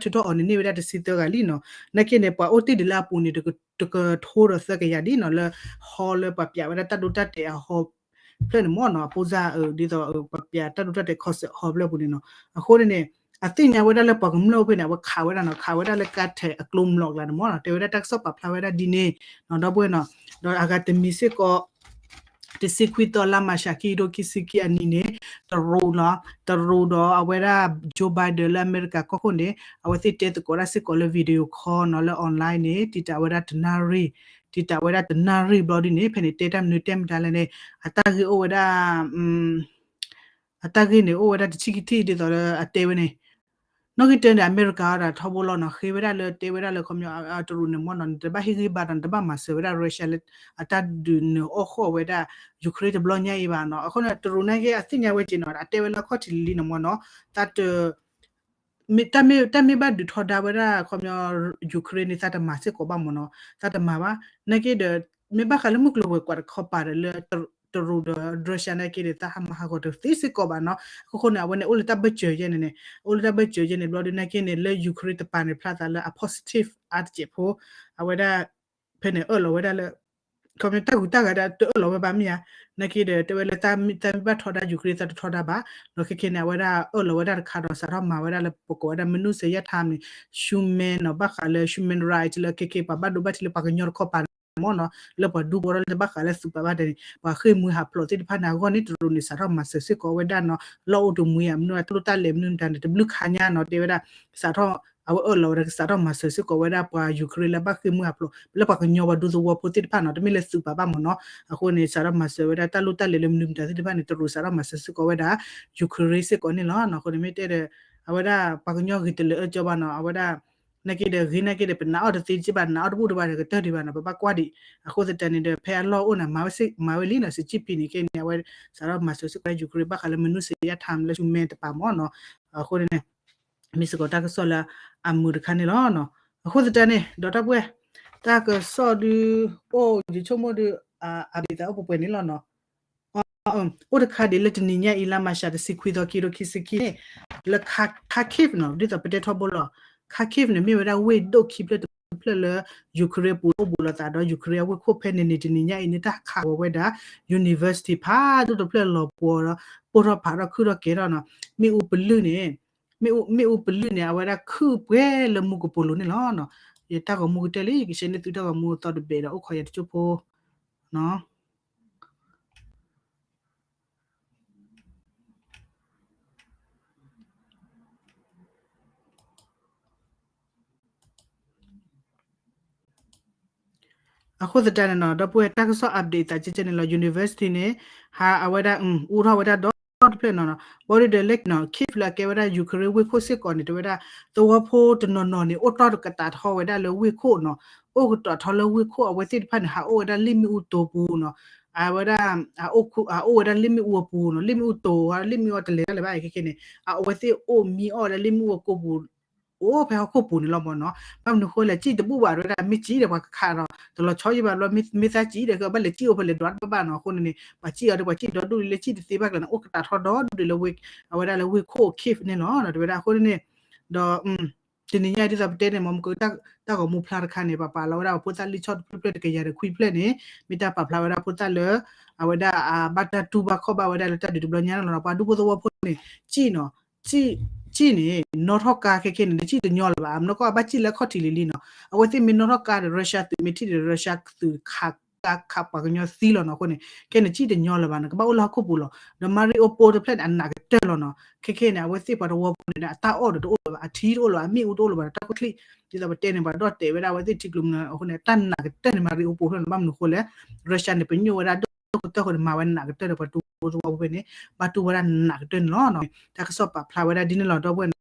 ်န့ၢ်ဝဲဒၣ်တဆံသၢဂၤလံနီၤ, နာ်က့န့ၣ် ပှၤအိၣ်တ့ၢ်ဒံးလၢအပူၤန့ၣ် တကထိဒီးသၢကယၤဒ်နီၤ လၢ hall လၢပှၤပြာဝဲဒၣ်တၢ်ဒိတၢ်တဲာ်အ hall ဖျၢၣ်န့ၣ်မ့ၢ်နီၤ, အပိစၢ် ဒ်သိးပှၤပြာတၢ်ဒိတၢ်တဲာ် concert hall ဖျၢၣ်ပူၤန့ၣ်နီၤ, အဃိန့ၣ်န့ၣ် အသ့ၣ်ညါဝဲဒၣ်လၢပှၤကမျၢၢ်အိၣ်ဖဲန့ၣ် အဝဲခးဝဲဒၣ်နီၤ, ခးဝဲဒၣ်လၢကါထဲးအကျိမလီၤကျါန့ၣ်မ့ၢ်နီၤ, တဲဝဲဒၣ်တၢ်ကစီၣ်ပာ်ဖျါဝဲဒၣ်ဒ်န့ၣ်နီၤ, ဒီပုၢ်ဝဲၢ်နီၤ, ဒီးအဂၤတမံၤစ့ၢ်ကီး တဆံခွံသီလါမၤရှးခံကထိခံဆံခံအနံၤန့ၣ် တရူးနီၤ, တရူးဒီးအဝဲဒၣ် Joe Biden လၢအမဲရကၤကီၢ်ခိၣ်န့ၣ် အဝဲသ့ၣ်တဲသကိးတၢ်စ့ၢ်ကီးလၢ video call နီၤ လၢ online န့ၣ် တံာ်တာ်ဝဲဒၣ်တနၣ်ရံၣ်, တံာ်တာ်ဝဲဒၣ်တနၣ်ရံၣ်ဘျီဒ်န့ၣ် ဖဲန့ၣ်တဲတၢ်မနုၤတဲမတၤလဲၣ်န့ၣ် အတၢ်ဂ့ၢ်အိၣ်ဝဲဒၣ် အတၢ်ဂ့ၢ်န့ၣ် အိၣ်ဝဲဒၣ်တဆံခံထံၣ်ဒ်သိးလၢအတဲဝဲန့ၣ် နီၣ်ဂံၢ်တၢန့ၣ် အမဲရကၤအီၤဒီးထီဘိလီၤနီၤ, ဃ့ဝဲဒၣ်လၢတဲဝဲဒၣ်လၢခီပညီ တရူးန့ၣ်မ့ၢ်နီၤ နတဘၣ်ဟ့ၣ်ဂံၢ်ဘါဒီး နတဘၣ်မၤစၢၤဝဲဒၣ် Russia လၢအတၢ်ဒုးနုာ်အီၣ်ဃီၣ်ဝဲဒၣ် Ukraine တဘျီညါအံၤဘၣ်နီၤ, အဃိန့ၣ် တရူးန့ၣ်က့ အသ့ၣ်ညါဝဲက့ၤနီၤ အတဲဝဲလၢအခီၣ်ထံးလံလံန့ၣ်မ့ၢ်နီၤ, တၢ် တၢ်မ့ၢ်ဘၣ်ဒုးထီဒါဝဲဒၣ်ခီပညီ Ukraine န့ၣ် သးတမၤစ့ၢ်ကီးဘၣ်မ့ၢ်နီၤ, သးတမၤဘၣ်, နာ်က့ဒီး မ့ၢ်ဘၣ်ဃးလၢမုၢ်ကျိၤဝဲၤကွာ်တခီပၤဒီးလၢ တရူးဒီး Russia နာ်က့ဒီး သးဟးမၤဟးဂီၤတသ့စ့ၢ်ကီးဘၣ်နီၤ, အဃိဃိန့ၣ် အဝဲန့ၣ်အိၣ်လၢတၢ်ဘၢၣ်စၢၤယဲန့ၣ်န့ၣ် အိၣ်လၢတၢ်ဘၢၣ်စၢၤယဲန့ၣ် ဘျီဒုးနာ်က့န့ၣ် လၢ Ukraine တပၤန့ၣ် ဖျါသးလၢအ positive အါတစဲးဖိ, အဝဲဒၣ် ဖဲန့ၣ်အၢၣ်လီၤဝဲဒၣ်လၢ ခီပညီတၢ်ဂုၤတၢ်ဂၤဒီးတအၢၣ်လီၤဝဲဘၣ်မ့ၢ်ဧါ, နာ်က့ဒီး တဲဝဲလၢတၢ်မ့ၢ်ဘၣ်ထီဒါ Ukraine သးတထီဒါဘၣ်, ဒီးခဲခဲန့ၣ် အဝဲဒၣ်အၢၣ်လီၤဝဲဒၣ်တခါဒီး စးထီၣ်မၤဝဲဒၣ်လၢပကိးဝဲဒၣ် မနုၤစဲးယၣ်ထါန့ၣ် human နီၤ ဘၣ်ဃးလၢ human right လၢခဲခဲ ပှၤဘၣ်ဒိဘၣ်ထံးလၢပှၤကညီတခီပၤန့ၣ်မ့ၢ်နီၤ, လၢပှၤဒူဖိထီၣ်လၢတဘၣ်ဃးလၢသုးပာ်ဘၣ်တဲန့ၣ် ပှၤဃ့ၢ်မှံဟးဖျိးသ့ၣ်တဖၣ်န့ၣ် အဂီၢ်န့ၣ် တရူးန့ၣ် စးထီၣ်မၤစၢၤစ့ၢ်ကီးဝဲဒၣ်နီၤ, လီၢ်အိၣ်တမှံၤဧါ မနုၤတၢ်လိၣ်တၢ်လဲၢ်မနုၤမတၤန့ၣ် တဘျုးခါညါနီၤ တဲဝဲဒၣ် စးထီၣ် အဝဲအၢၣ်လီၤဝဲဒၣ် စးထီၣ်မၤစၢၤစ့ၢ်ကီးဝဲဒၣ်ပှၤ Ukraine လၢဘၣ်ဃ့ၢ်မှံဟးဖျိး လၢပှၤကညီပှၤဒူသဝီဖိသ့ၣ်တဖၣ်နီၤ တမ့ၢ်လၢသုးပာ်ဘၣ်မ့ၢ်နီၤ, အဃိန့ၣ် စးထီၣ်မၤစၢၤဝဲဒၣ်တၢ်လိၣ်တၢ်လဲၢ်လၢမနုၤမတၤသ့ၣ်တဖၣ်န့ၣ် တရူးစးထီၣ်မၤစၢၤစ့ၢ်ကီးဝဲဒၣ် Ukraine စ့ၢ်ကီးန့ၣ်လီၤ. အဃိန့ၣ်မ့ၢ်တဲဒီး အဝဲဒၣ်ပှၤကညီဂ့ၤတလၢအၢကၠီဘၣ်နီၤ အဝဲဒၣ် နာ်က့ဒီးဂ့ၤနာ်က့ဒီး ပနာ်အီၤတသ့ကဘၣ် နာ်အီၤတဘူၣ်တဘၣ်ဒီးကတၢၢ်ဒံးဘၣ်နီၤ ပဘၣ်ကွၢ်ဒံး, အဃိသတးန့ၣ်ဒီး ဖဲအလီၢ်အိၣ်န့ၣ် မၤဝဲလံနီၤ စံးကံၣ်ပံၤန့ၣ် ခဲန့ၣ် အဝဲစးထီၣ်မၤစၢၤစ့ၢ်ကီး Ukraine ဘၣ်ဃးလၢ မနုၤစဲးယၣ်ထါ လၢ human တပၤမ့ၢ်နီၤ, အဃိန့ၣ် မ့ၢ်စ့ၢ်ကီးတၢ်ကစီၣ်လၢအမုာ်တခါန့ၣ်လီၤ. အဃိသတးန့ၣ် ဒီးတၢ်ပှဲၤ တၢ်ကစီၣ်ဒုး အိၣ်ယဆိကမိၣ်ဒုး အ update သးအိၣ်ပှဲၤပှဲၤန့ၣ်လီၤနီၤ. အိၣ်တခါဒံးလၢတနံၤညါအံၤ လါမၤရှး တဆံခွံသီ ခံကထိခံဆံခံန့ၣ် လၢ Kharkiv နီၤ ဒ်သိးပတဲထီဘိလီၤ. Kharkiv န့ၣ် မ့ၢ်ဝဲဒၣ်ဝ့ၢ်ဒိၣ်ခံဖျၢၣ်တဖျၢၣ်လၢ Ukraine ပူၤအိၣ်ဘူးလိာ်သးဒီး Ukraine အဝ့ၢ်ခိၣ်ဖဲန့ၣ်န့ၣ် တနံၤညါအံၤန့ၣ် တၢ်ခးဝဲဒၣ် university ဖးဒိၣ်တဖျၢၣ်လီၤပှီၤဒီး ပိၢ်ထီၣ်ဖးထီၣ်ခုၣ်ထီၣ်ကဲထီၣ်နီၤ. မ့ၣ်အူပလုၢ်န့ၣ် မ့ၣ်အူပလုၢ်န့ၣ် အဝဲဒၣ်ခုၣ်ပှဲၤလၢမူကပိာ်လိၤန့ၣ်လီၤ. ယတၢ်ဂီၤမူကတၢၢ်လံ ယကရှဲန့ၢ်သုတၢ်ဂီၤမူသီတဘ့ၣ်ဒီး အိၣ်ခိးယၤတကၠိၢ်ဖိနီၤ. အဃိသတးန့ၣ်နီၤ ဒီပုၢ်ဝဲၢ် တၢ်ကစီၣ် update သးကဲကဲန့ၣ်လီၤ. University န့ၣ် ဟးအဝဲဒၣ် အူထီၣ်ဝဲဒၣ်ဒီတဖျၢၣ်နီၤနီၤ. ဘၣ်ဒီးလၢ Kyiv လၢအကဲဝဲဒၣ် Ukraine ဝ့ၢ်ခိၣ်စ့ၢ်ကီးန့ၣ် တဲဝဲဒၣ် သဝီဖိတနီၤနီၤန့ၣ် အိၣ်တီၢ်ကတာ်ထီဝဲဒၣ်လၢဝ့ၢ်ခိၣ်နီၤ. အိၣ်ကတာ်ထီလၢဝ့ၢ်ခိၣ် အဝဲသ့ၣ်တဖၣ်န့ၣ် ဟးအိၣ်ဝဲဒၣ်လ့ၣ်မ့ၣ်အူတိာ်ပူၤနီၤ. အဝဲဒၣ် အအိၣ်ဝဲဒၣ်လ့ၣ်မ့ၣ်အူအပူၤနီၤ. လ့ၣ်မ့ၣ်အူတိာ် လ့ၣ်မ့ၣ်အူတလဲၤတၢ်လၢၤဘၣ် ခဲခဲန့ၣ် အဝဲသ့ၣ်အိၣ်မံအီၣ်ဝဲဒၣ်လ့ၣ်မ့ၣ်အူအကိၢ်ပူၤ အိၣ်ဖဲဟီၣ်ခိၣ်ပူၤန့ၣ်လီၤမ့ၢ်နီၤ. ဘၣ်မနုၤဃိလဲၣ် စံၣ်တဘူၣ်ဘၣ်ဝဲဒၣ် မ့ၢ်စံၣ်ဒီးပှၤကခးဒီး တလီၤဆီယံၢ်ဘၣ်ဘျီ မ့ၢ်သးစံၣ်ဒီး ကဘၣ်လဲၤစံၣ်အိၣ်ဖဲလဲၣ်ဒွးတဘၣ်ဘၣ်နီၤ. အဃိန့ၣ်န့ၣ် ပှၤစံၣ်အီၤဒီး ပှၤစံၣ်ဒီဒူၣ်လၢစံၣ်တသ့ဘၣ်ကျါန့ၣ် အိၣ်ကတာ်ထီဒီဒူၣ်ဒီးလၢ အဝဲဒၣ်လၢဝ့ၢ်ခိၣ် Kyiv န့ၣ်လီၤ. တဲဝဲဒၣ်အဃိန့ၣ်န့ၣ် ဒီး တနံၤညါဒ်သိးပတဲန့ၣ် မ့ၢ်မက တၢ်ဂီၤမူဖျါတခါန့ၣ် ပပာ်လီၤဝဲဒၣ်ပှၤဖိသၣ်လံာ်ဆီၣ်တဖျၢၣ်ဖျၢၣ်တကယၤဒီးခွံဖျၢၣ်န့ၣ် မ့ၢ်တၢ်ပာ်ဖျါဝဲဒၣ်ဖိသၣ်လၢ အဝဲဒၣ်အဘၣ်တၢ်တူၢ်ဘၣ်ခီၣ်ဘၣ်ဝဲဒၣ်လၢတၢ်ဒုးတဘျီညါန့ၣ်လီၤ. ပှၤဒူဖိသဝီဖိန့ၣ် စံၣ်နီၤ စံၣ် စံၣ်န့ၣ် နီၣ်ထီၣ်ကါခဲခဲန့ၣ် နစံၣ်တညီလၢၤဘၣ်, အနီၢ်ကီၢ်အဘၣ်စံၣ်လၢအခီၣ်ထံးလံလံနီၤ, အဝဲသ့ၣ်မ့ၢ်နီၣ်ထီၣ်ကါဒီး Russia သုး မ့ၢ်ထံၣ်ဒီး Russia သုးခးကါခးပှၤကညီသံလီၤနီၤ, အဃိန့ၣ် ခဲန့ၣ်စံၣ်တညီလၢၤဘၣ်နီၤ, ကဘၣ်အိၣ်လၢဟီၣ်ခိၣ်ပူၤလီၤ, ဒီး Mariupol တဖျၢၣ်န့ၣ် အနးကတၢၢ်လီၤနီၤ, ခဲခဲန့ၣ် အဝဲသ့ၣ်ပှၤသဝီဖိန့ၣ် အတၢ်အီၣ်ဒီးတအိၣ်လၢၤဘၣ်, အထံတအိၣ်လၢၤဘၣ်, အမ့ၣ်အူတအိၣ်လၢၤဘၣ်, တၢ်ခိၣ်ချံၣ်, ဒ်သိးပတဲန့ၣ် ပှၤဒီၣ်တဲာ်ဝဲဒၣ်အဝဲသ့ၣ်ထံကျိၤမနုၤအဃိန့ၣ် တၢ်နးကတၢၢ်န့ၣ် Mariupol ဖျၢၣ်န့ၣ် ဘၣ်မနုၤအဃိလဲၣ်, Russia န့ၣ် ပညိၣ်ဝဲဒၣ်ဒိၣ်ကတၢၢ်အဃိန့ၣ် မၤဝဲနးကတၢၢ်ဒီးပှၤတူၢ်ဖိသဝီဖိဖဲန့ၣ် ဘၣ်တူၢ်ဝဲဒၣ်နးကတၢၢ်န့ၣ်လီၤ. တၢ်ကစီၣ်ပာ်ဖျါဝဲဒၣ်ဒ်န့ၣ်လီၤ ဒီပုၢ်ဝဲၢ်နီၤ,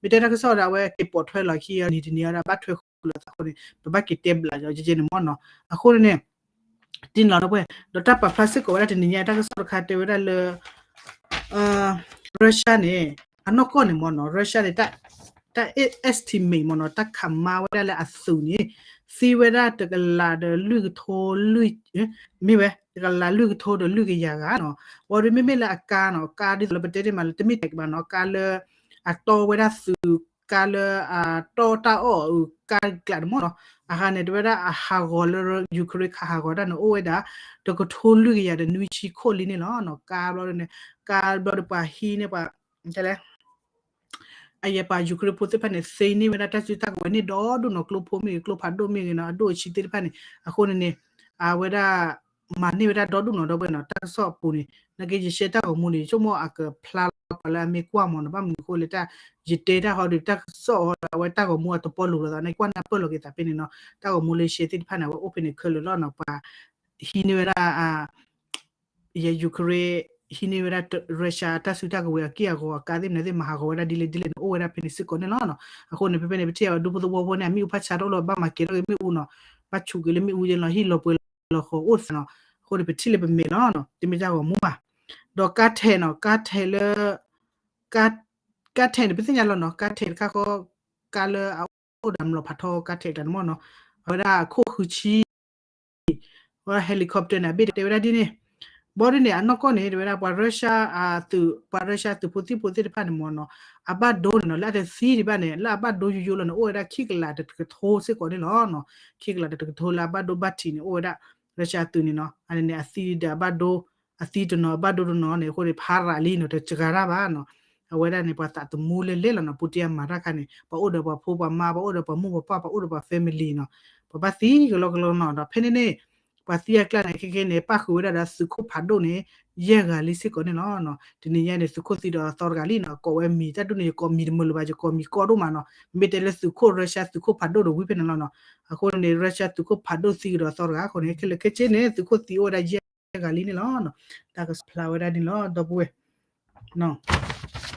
မ့ၢ်တဲတၢ်ကစီၣ်ဒီး အဝဲက့ၤပိာ်ထွဲလီၤခံအီၤနံၤတနံၤအံၤဒီး ဘၣ်ထွဲဃုာ်လိာ်သးအဃိန့ၣ် ပဘၣ်က့ၤတဲဘျးကကဲန့ၣ်မ့ၢ်နီၤ, အဃိန့ၣ်န့ၣ် ဒ်န့ၣ်လီၤ ဒီပုၢ်ဝဲၢ်, ဒီးတၢ်ပာ်ဖျါစ့ၢ်ကီးဝဲဒၣ်တနံၤညါ တၢ်ကစီၣ်တခါတဲဝဲဒၣ်လၢ Russia န့ၣ် အနီၢ်ကီၢ်န့ၣ်မ့ၢ်နီၤ, Russia န့ၣ် တၢ် estimate မ့ၢ်နီၤ, တၢ်ခးမါဝဲဒၣ်လၢအသုးန့ၣ် သံဝဲဒၣ်တကလးဒီးလွံၢ်ကထိလွံၢ်, မ့ၢ်ဝဲ တကလးလွံၢ်ကထိဒီးလွံၢ်ကယၤဂၤနီၤ, ဝံၤဒီးမ့မ့ၢ်လၢအကါနီၤ, ကါဒ်သိးလၢပတဲန့ၣ်မးလၢတမ့ၢ်တဲကဘၣ်နီၤ, ကါလၢ အတီဝဲဒၣ်သုး, ကါလၢအတီတၢ်အီၣ်အကါကျးန့ၣ်မ့ၢ်နီၤ, အဟါန့ၣ် တဝဲဒၣ်အဟးဂီၤလၢ Ukraine ခးဟးဂီၤတၢ်န့ၣ် အိၣ်ဝဲဒၣ် တကထိလွံၢ်ကယၤဒီးနွံဆံခိၣ်လံန့ၣ်လီၤ, ကါဘျီန့ၣ်, ကါဘျီဒီးပှၤဟံးန့ၢ်ပှၤ အယဲပှၤ Ukraine ဖိသ့ၣ်တဖၣ်န့ၣ် သ့န့ၢ်ဝဲဒၣ်တၢ်စုတၢ်ကဝဲၤန့ၣ်ဒီဒူၣ်နီၤ, ကျိဖိမ့ၢ်ဂ့ၤ ကျိဖးဒိၣ်မ့ၢ်ဂ့ၤနီၤ, အဒိၣ်အဆံးသ့ၣ်တဖၣ်န့ၣ် အဃိန့ၣ်န့ၣ် အဝဲဒၣ် မၤန့ၢ်ဝဲဒၣ်ဒီဒူၣ်နီၤ ဒီပုၢ်ဝဲၢ်နီၤ, တၢ်ကစီၣ်အပူၤန့ၣ် နာ်က့ယရှဲတၢ်ဂီၤမူန့ၣ် ယဆိကမိၣ်အကဖျါလီၤပှၤလၢအမ့ၢ်ကွၢ်မ့ၢ်နီၤ, ဘၣ်မနုၤအဃိလဲၣ် တၢ်ယတဲတၢ်ဟီဒီး တၢ်ကစီၣ်အီၤဒီး အဝဲတၢ်ဂီၤမူအတပီလိၤလိာ်သးန့ၣ် ကွၢ်န့ၢ်ပၢၢ်လီၤက့ၤသးဖဲန့ၣ်နီၤ, တၢ်ဂီၤမူလၢယရှဲသ့ၣ်တဖၣ်န့ၣ် အဝဲအိၣ်ဖဲန့ၣ်ခဲလၢာ်လီၤနီၤ, ပှၤ ဟံးန့ၢ်ဝဲဒၣ် ယဲ Ukraine ဟံးန့ၢ်ဝဲဒၣ် Russia တၢ်စုတၢ်ကဝဲၤအက့ၢ်အဂီၤ အကါသ့ၣ်မနုၤသ့ၣ် မၤဟးဂီၤဝဲဒၣ်ဒ်လဲၣ်ဒ်လဲၣ်န့ၣ် အိၣ်ဝဲဒၣ်ဖဲန့ၣ်စ့ၢ်ကီးန့ၣ်လီၤ. အဃိန့ၣ် ဖဲဖဲန့ၣ် ပထံၣ်အီၤဒူဖိသဝီဖိန့ၣ် အမ့ၣ်အူဖးဆါတအိၣ်လၢၤ ဘၣ်မၤကဲထီၣ်က့ၤမ့ၣ်အူနီၤ, ဘၣ်ဆူးက့ၤလၢမ့ၣ်အူက့လီၤ ဟံၣ်လီၤပှဲၤလီၤဃီၤအိၣ်သးနီၤ. အဃိန့ၣ် ပထံၣ်လၢပမဲာ်လီၤနီၤ, တမ့ၢ်တၢ်ဂီၤမူဘၣ်. ဒီးကါထဲးနီၤ, ကါထဲးလၢ ကါထဲးန့ၣ် ပသ့ၣ်ညါလီၤနီၤ, ကါထဲးတခါဃီ ကါလၢအအိၣ်ဒီးအမျိာ်ဖးထီကါထဲးတၢ်န့ၣ်မ့ၢ်နီၤ, အဝဲဒၣ်အခိၣ်ဃုဆံ ဝဲ helicopter န့ၣ် အဘ့ၣ်တဲဝဲဒၣ်ဒ်န့ၣ်, ဘီဒ်န့ၣ် အနီၢ်ကီၢ်န့ၣ် တဲဝဲဒၣ် ပှၤ Russia သုး, ပှၤ Russia သုးဖိသံၣ်ဖိသ့ၣ်တဖၣ်န့ၣ်မ့ၢ်နီၤ, အဘၣ်ဒိန့ၣ်နီၤ လၢအတသံဒံးဘၣ်န့ၣ် လၢအဘၣ်ဒိယိယိလီၤန့ၣ် အိၣ်ဝဲဒၣ်ခံကလးတကထိစ့ၢ်ကီးန့ၣ်လီၤ. ခံကလးတကထိလၢအဘၣ်ဒိဘၣ်ထံးန့ၣ် အိၣ်ဝဲဒၣ် Russia သုးန့ၣ်နီၤ, အန့ၣ်န့ၣ် အသံဒီးအဘၣ်ဒိ, အသံတနီၤအဘၣ်ဒိတနီၤန့ၣ် အဃိန့ၣ် ဖးရးလံနီၤ တစှၤတၢ်ဘၣ်နီၤ. အဝဲဒၣ်န့ၣ် ပှၤသးသမူလဲၤလဲၤလီၤနီၤ, ပူတံအမၤတၢ်ခါန့ၣ် ပှၤအိၣ်ဒီးပှၤဖိပှၤမါ, ပှၤအိၣ်ဒီးပှၤမိၢ်ပှၤပၢ်, ပှၤအိၣ်ဒီးပှၤ family နီၤ, ပှၤဘၣ်သံကလီကလီနီၤ. ဒီးဖဲန့ၣ်န့ၣ် ပှၤသံအကျါန့ၣ် ခဲခဲန့ၣ် ပၣ်ဃုာ်ဝဲဒၣ်ဒီးသုးခိၣ်ဖးဒိၣ်န့ၣ် ယဲၢ်ဂၤလံစ့ၢ်ကီးန့ၣ်လီၤ. တနံၤညါန့ၣ် သုးခိၣ်သံဒီးသီတဂၤလံနီၤ, ကိးဝဲမံၤ တၢ်ဒ်န့ၣ် ယကိးမံၤတမုာ်လၢၤဘၣ်, ယကိးမံၤကီဒိၣ်မးနီၤ, မ့မ့ၢ်တဲလၢသုးခိၣ် Russia သုးခိၣ်ဖးဒိၣ်ဒီးဝံၤဖဲန့ၣ်လီၤနီၤ. အဃိန့ၣ် Russia သုးခိၣ်ဖးဒိၣ်သံကဒီးသီတဂၤအဃိန့ၣ် ခဲလၢာ်ခဲဆ့န့ၣ် သုးခိၣ်သံအိၣ်ဝဲဒၣ်ယဲၢ်ဂၤလံန့ၣ်လီၤ. တၢ်ကစီၣ်ဖျါဝဲဒၣ်န့ၣ်လီၤ ဒီပုၢ်ဝဲၢ်.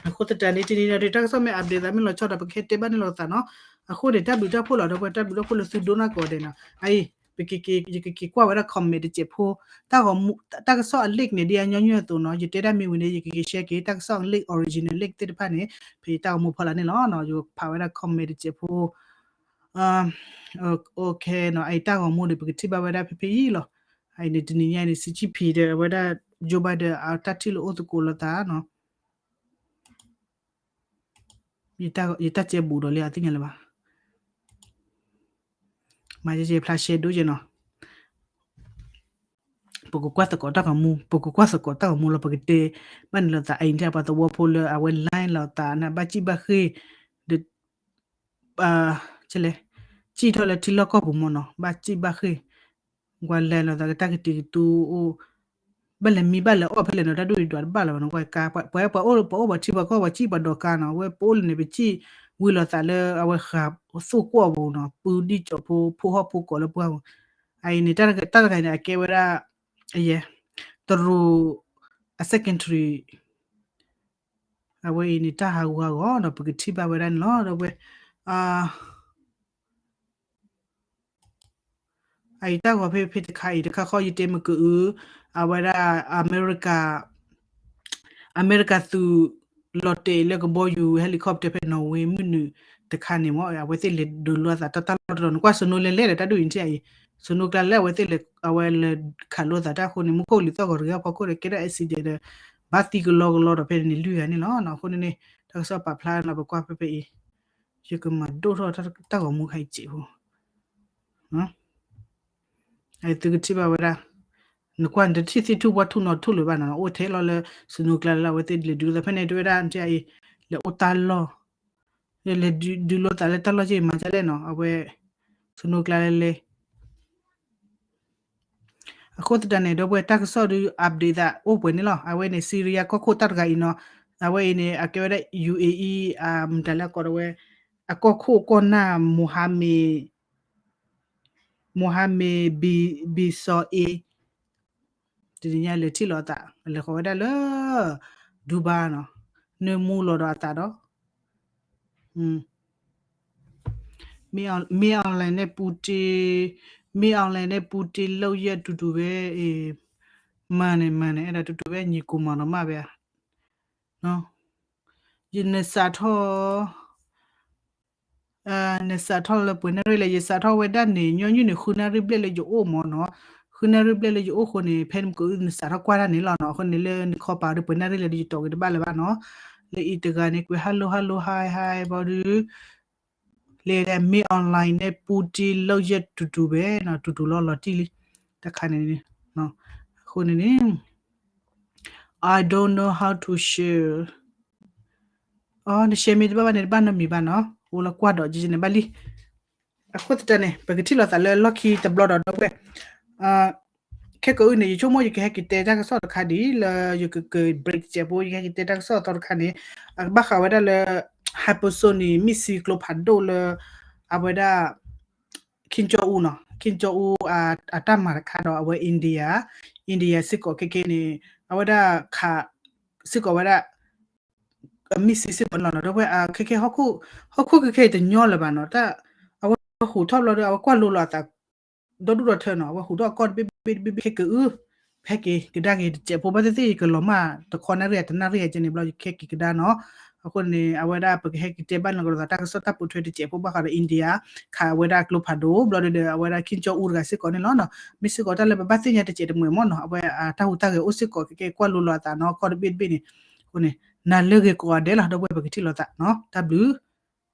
အဃိသတးန့ၣ် တနံၤညါဒီး တၢ်ကစီၣ်မ့ၢ် update သးမ့ၢ်လီၤဆီဒီး ပကဟဲတဲဘၣ်န့ၣ်လိာ်သးနီၤ. အဃိန့ၣ် တၢ်ဘျုးတၢ်ဖှိၣ်လီၤ ဒီပုၢ်ဝဲၢ်, တၢ်ဘျုးတၢ်ဖှိၣ်လၢသုဒိကနၣ်ကိးဂၤဒဲးနီၤ. အအံၤ ပကက့ၤကွၢ်ဝဲဒၣ် comment တစဲးဖိ, တၢ်ဂီၤမူ, တၢ်ကစီၣ်အ link န့ၣ် ဒ်အညီနုၢ်အသိးနီၤ, ယတဲဒၣ်မ့ၢ်ဝံၤန့ၣ် ယကက့ၤ share က့ၤ တၢ်ကစီၣ် link, original link သ့ၣ်တဖၣ်န့ၣ် ဖဲယတၢ်ဂီၤမူဖီလာ်န့ၣ်လီၤ. ယကဖးဝဲဒၣ် comment တစဲးဖိ OK နီၤ, အအံၤတၢ်ဂီၤမူဒီး ပကထံၣ်ဘၣ်ဝဲဒၣ်ဖဲဖဲအံၤလီၤ. အအံၤန့ၣ် တနံၤညါအံၤန့ၣ် Xi Jinping ဒီးအဝဲဒၣ် Joe Biden အတၢ်ထံၣ်လိာ်အိၣ်သကိးလိာ်သးနီၤ. ယတၢ်ကဲဘူးဒီးလံ အသ့ၣ်ညါလၢၤဘၣ်. မၤယဲယဲဖျါရှဲဒိယဲနီၤ. ပကကွၢ်သကိးတၢ်ဂီၤမူ, ပကကွၢ်သကိးတၢ်ဂီၤမူလီၤ, ပကတဲဘၣ်န့ၣ်လိာ်သး အအံၤန့ၣ် ပှၤသဝီဖိလၢအဝဲ line လိာ်သးန့ၣ် ဘၣ်စံၣ်ဘၣ်ဃ့ၢ် ဒီး ကလဲၣ်, စံၣ်ထီၣ်လၢထံလီၢ်ကီၢ်ပူၤမ့ၢ်နီၤ, ဘၣ်စံၣ်ဘၣ်ဃ့ၢ်, ကွၢ်လဲၤလိာ်သးကတၢၢ်ကတံၤကတူၤအိၣ်, ဘၣ်လဲၤမံဘၣ်လဲၤအီၣ်ဖဲလဲၣ်နီၤ, တၢ်ဒိၣ်ဒွးတဘၣ်လၢၤဘၣ်နီၤ, ကွၢ်ကါ, ပှၤ, ပှၤအိၣ်, ပှၤအိၣ်ပှၤထံပှၤကီၢ် ပှၤစံၣ်ပှၤဒိးကါနီၤ, ဝဲပအိၣ်လၢန့ၣ် ပစံၣ်ဝံၤလိာ်သးလၢအဝဲဃးသိၣ်ကွီၢ်ပူၤနီၤ, ပုၢ်ဒံၣ်ကၠီဖိ ဖိဟီၣ်ဖိကိးလၢပှၢ်ပူၤ, အအံၤန့ၣ် တၢ်တဂၤန့ၣ် အကဲဝဲဒၣ် အယဲၢ်, တရူး အ secretary အဝဲအံၤန့ၣ် တၢ်ဟးဂူာ်ဟးဂီၤဒီး ပကထံၣ်ဘၣ်ဝဲဒၣ်န့ၣ်လီၤ. ဒီးဝဲ အအံၤတၢ်ဂီၤဖဲဖဲတခါအံၤ တခါဃီယတဲမ့ၢ်ကအု, အဝဲဒၣ် အမဲရကၤ, အမဲရကၤသုးလီၤတဲာ်လၢကဘီယူၤ helicopter ဖဲ Norway မုၢ်နုာ်တခါန့ၣ်မ့ၢ် အဝဲသ့ၣ်လဲၤဒုးလိာ်သးတၢ်တၢ်လီၢ်တတီၤန့ၣ် ကွၢ် snow လဲၤလဲၤဒီး တၢ်ဒုးအံၤထံၣ်အံၤ snow ကျါလဲၣ် အဝဲသ့ၣ်လဲၤ အဝဲလဲၤခးလိာ်သးတၢ်အဃိန့ၣ် မူခိၣ်လံၤသီၣ်ဂီၤတဂၤဖီခိၣ်ဒီး ကဲဒၣ် accident ဒီး ဘၣ်သံကလီကလီဒီး ဖဲန့ၣ်န့ၣ်လွံၢ်ဂၤန့ၣ်လီၤ. အဃိန့ၣ်န့ၣ် တၢ်ကစီၣ်ပာ်ဖျါလီၤ ပကွၢ်ဖဲဖဲအံၤ ယကမၤဒိၣ်ထီၣ်တၢ်ဂီၤမူခါအံၤစဲးဖိ သုကထံၣ်ဘၣ်ဝဲဒၣ်, နကွၢ်နတထံၣ်သ့ၣ်ထူၣ်ပှၢ်ထူၣ်နီၤထူၣ်လၢၤဘၣ်နီၤ အိၣ်ထဲလီၤလၢ snow ကျါလၢအဝဲသ့ၣ်လဲၤဒုးသးဖဲန့ၣ် တဲဝဲဒၣ်အံၤ လဲၤအိၣ်တၢ်လီၢ်, လဲၤဒုးလိသးလၢတၢ်လီၢ်က့မၤဒ်လဲၣ်နီၤ, အဝဲ ဆူနိကျါလဲၣ်လဲၣ်. အဃိသတးန့ၣ် ဒီပုၢ်ဝဲၢ်တၢ်ကစီၣ်ဒုး update သးအိၣ်ပှဲၤန့ၣ်လီၤ. အဝဲန့ၣ် Syria ကီၢ်ခိၣ်တၢ်တဂၤအံၤနီၤ, အဝဲအံၤန့ၣ် အကဲဝဲဒၣ် ယူၣ်အ့အံၤ မတၤလၢအကိးဒီးဝဲ အကီၢ်ခိၣ်ကီၢ်နၢ် Mohammed, Mohammed bin Saeed တနံၤညါလဲၤထံၣ်လီၤအသး လဲၤဃီၤဝဲဒၣ်လၢ Dubai နီၤ, နၢမူလီၤဒီးအသးဒီး မင်းအောင်လှိုင်နဲ့ Putin, မင်းအောင်လှိုင်နဲ့ Putin လုပ်ရပ်တူတူပဲ, မှန်တယ်, မှန်တယ်, အဲ့ဒါတူတူပဲ, ညီကိုမောင်နှမပဲ, ယနစးထီၣ် နစးထီၣ်လၢပှဲၤနၣ်ရံၣ်လဲၣ်, ယစးထီၣ်ဝဲဒၣ်န့ၣ် ညီနုၢ်န့ၣ် ဃုနၣ်ရံၣ်ဘျဲၣ်လၢယအိၣ်မၢ်နီၤ, ဃုနၣ်ရံၣ်ဘျဲၣ်လၢယအိၣ်အဃိန့ၣ် ဖဲနကနစးထီၣ်ကွၢ်တၢ်န့ၣ်လီၤနီၤ, အဃိန့ၣ်လၢနခီပၤဒီးပှဲၤနၣ်ရံၣ်လဲၣ်ဒီးယတီၢ်က့ၤတဘၣ်လၢၤဘၣ်နီၤ, လၢအံၤတဂၤန့ၣ် ကွဲး hello hello hi hi ဘီဒုး လဲၤ မင်းအောင်လှိုင်နဲ့ Putin လုပ်ရပ်တူတူပဲနီၤ, တူတူလီၤလီၤတံၢ်လံ, တခါန့ၣ်, အဃိန့ၣ်န့ၣ် I don't know how to share, န share မ့ၢ်တဘၣ်ဘၣ်န့ၣ် တဘၣ်နီတမံၤဘၣ်နီၤ, အိၣ်လၢကွၢ်ဒီးကန့ၣ်ဘၣ်လံ. အဃိသတးန့ၣ် ပကထံၣ်လိာ်သးလၢလီၢ်ခံတဘျီဒီး ဒီပုၢ်ဝဲၢ် ခဲကိးအုၣ်န့ၣ် ယဆိကမိၣ်ယကဟဲက့ၤတဲတၢ်ကစီၣ်တခါဒ်လၢ ယကက break တစဲးဖိ ယကဟဲက့ၤတဲတၢ်ကစီၣ်အသီတခါန့ၣ်, အကဘၣ်ဃးဝဲဒၣ်လၢ hypersonic missile ကျိဖးဒိၣ်လၢ အဝဲဒၣ် Kim Jong Un နီၤ, Kim Jong Un အတၢ်မၤတခါဒီးအဝဲ India, India စ့ၢ်ကီးခဲခဲန့ၣ် အဝဲဒၣ်ခး စ့ၢ်ကီးဝဲဒၣ် missile စ့ၢ်ကီးန့ၣ်လီၤနီၤ, ဒီပုၢ်ဝဲၢ် ခဲခဲ ဟီၣ်ခိၣ်ခဲခဲတညီလၢၤဘၣ်နီၤ, အဝဲဟူးထီၣ်ဘျီဒီး အဝဲကွၢ်လိလီၤအသး ဒီဒူၣ်ဒီထၢနီၤ, အဝဲဟူးထီၣ်အကီၢ်တဘ့ၣ်ဘ့ၣ်တဘ့ၣ်ဘ့ၣ် ခဲကအုၣ် ပဟဲက့ၤကဒါက့ၤတစဲးဖိ ဘၣ်သ့ၣ်သ့ၣ် ယကလီၤမၢ်တခီနၣ်ရံၣ် တနၣ်ရံၣ်ကန့ၣ်ဘျီ ယကဟဲက့ၤကဒါနီၤ, အဃိန့ၣ် အဝဲဒၣ်ပကဟဲက့ၤတဲဘၣ်နကလိာ်သးတၢ်ကစီၣ်တၢ်ပိာ်ထွဲတစဲးဖိ ဘၣ်ဃးဒီး India ခးအဝဲဒၣ်ကျိဖးဒိၣ် ဘျီဒီး အဝဲဒၣ် Kim Jong Un တဂၤစ့ၢ်ကီးန့ၣ်လီၤနီၤ, မ့ၢ်စ့ၢ်ကီးတၢ်လၢပဘၣ်သ့ၣ်ညါတစဲးတမှဲၤမၢ်နီၤ, အဝဲအတၢ်ဟူးတၢ်ဂဲၤအိၣ်စ့ၢ်ကီး ခဲကဲကွၢ်လိလီၤအသးနီၤ, ကီၢ်တဘ့ၣ်တဘ့ၣ်န့ၣ်, အဃိန့ၣ် နၤလၢဂ့ၤကိးဂၤဒဲးလီၤ ဒီပုၢ်ဝဲၢ် ပကထံၣ်လိာ်သးနီၤ, တၢ်ဘျုး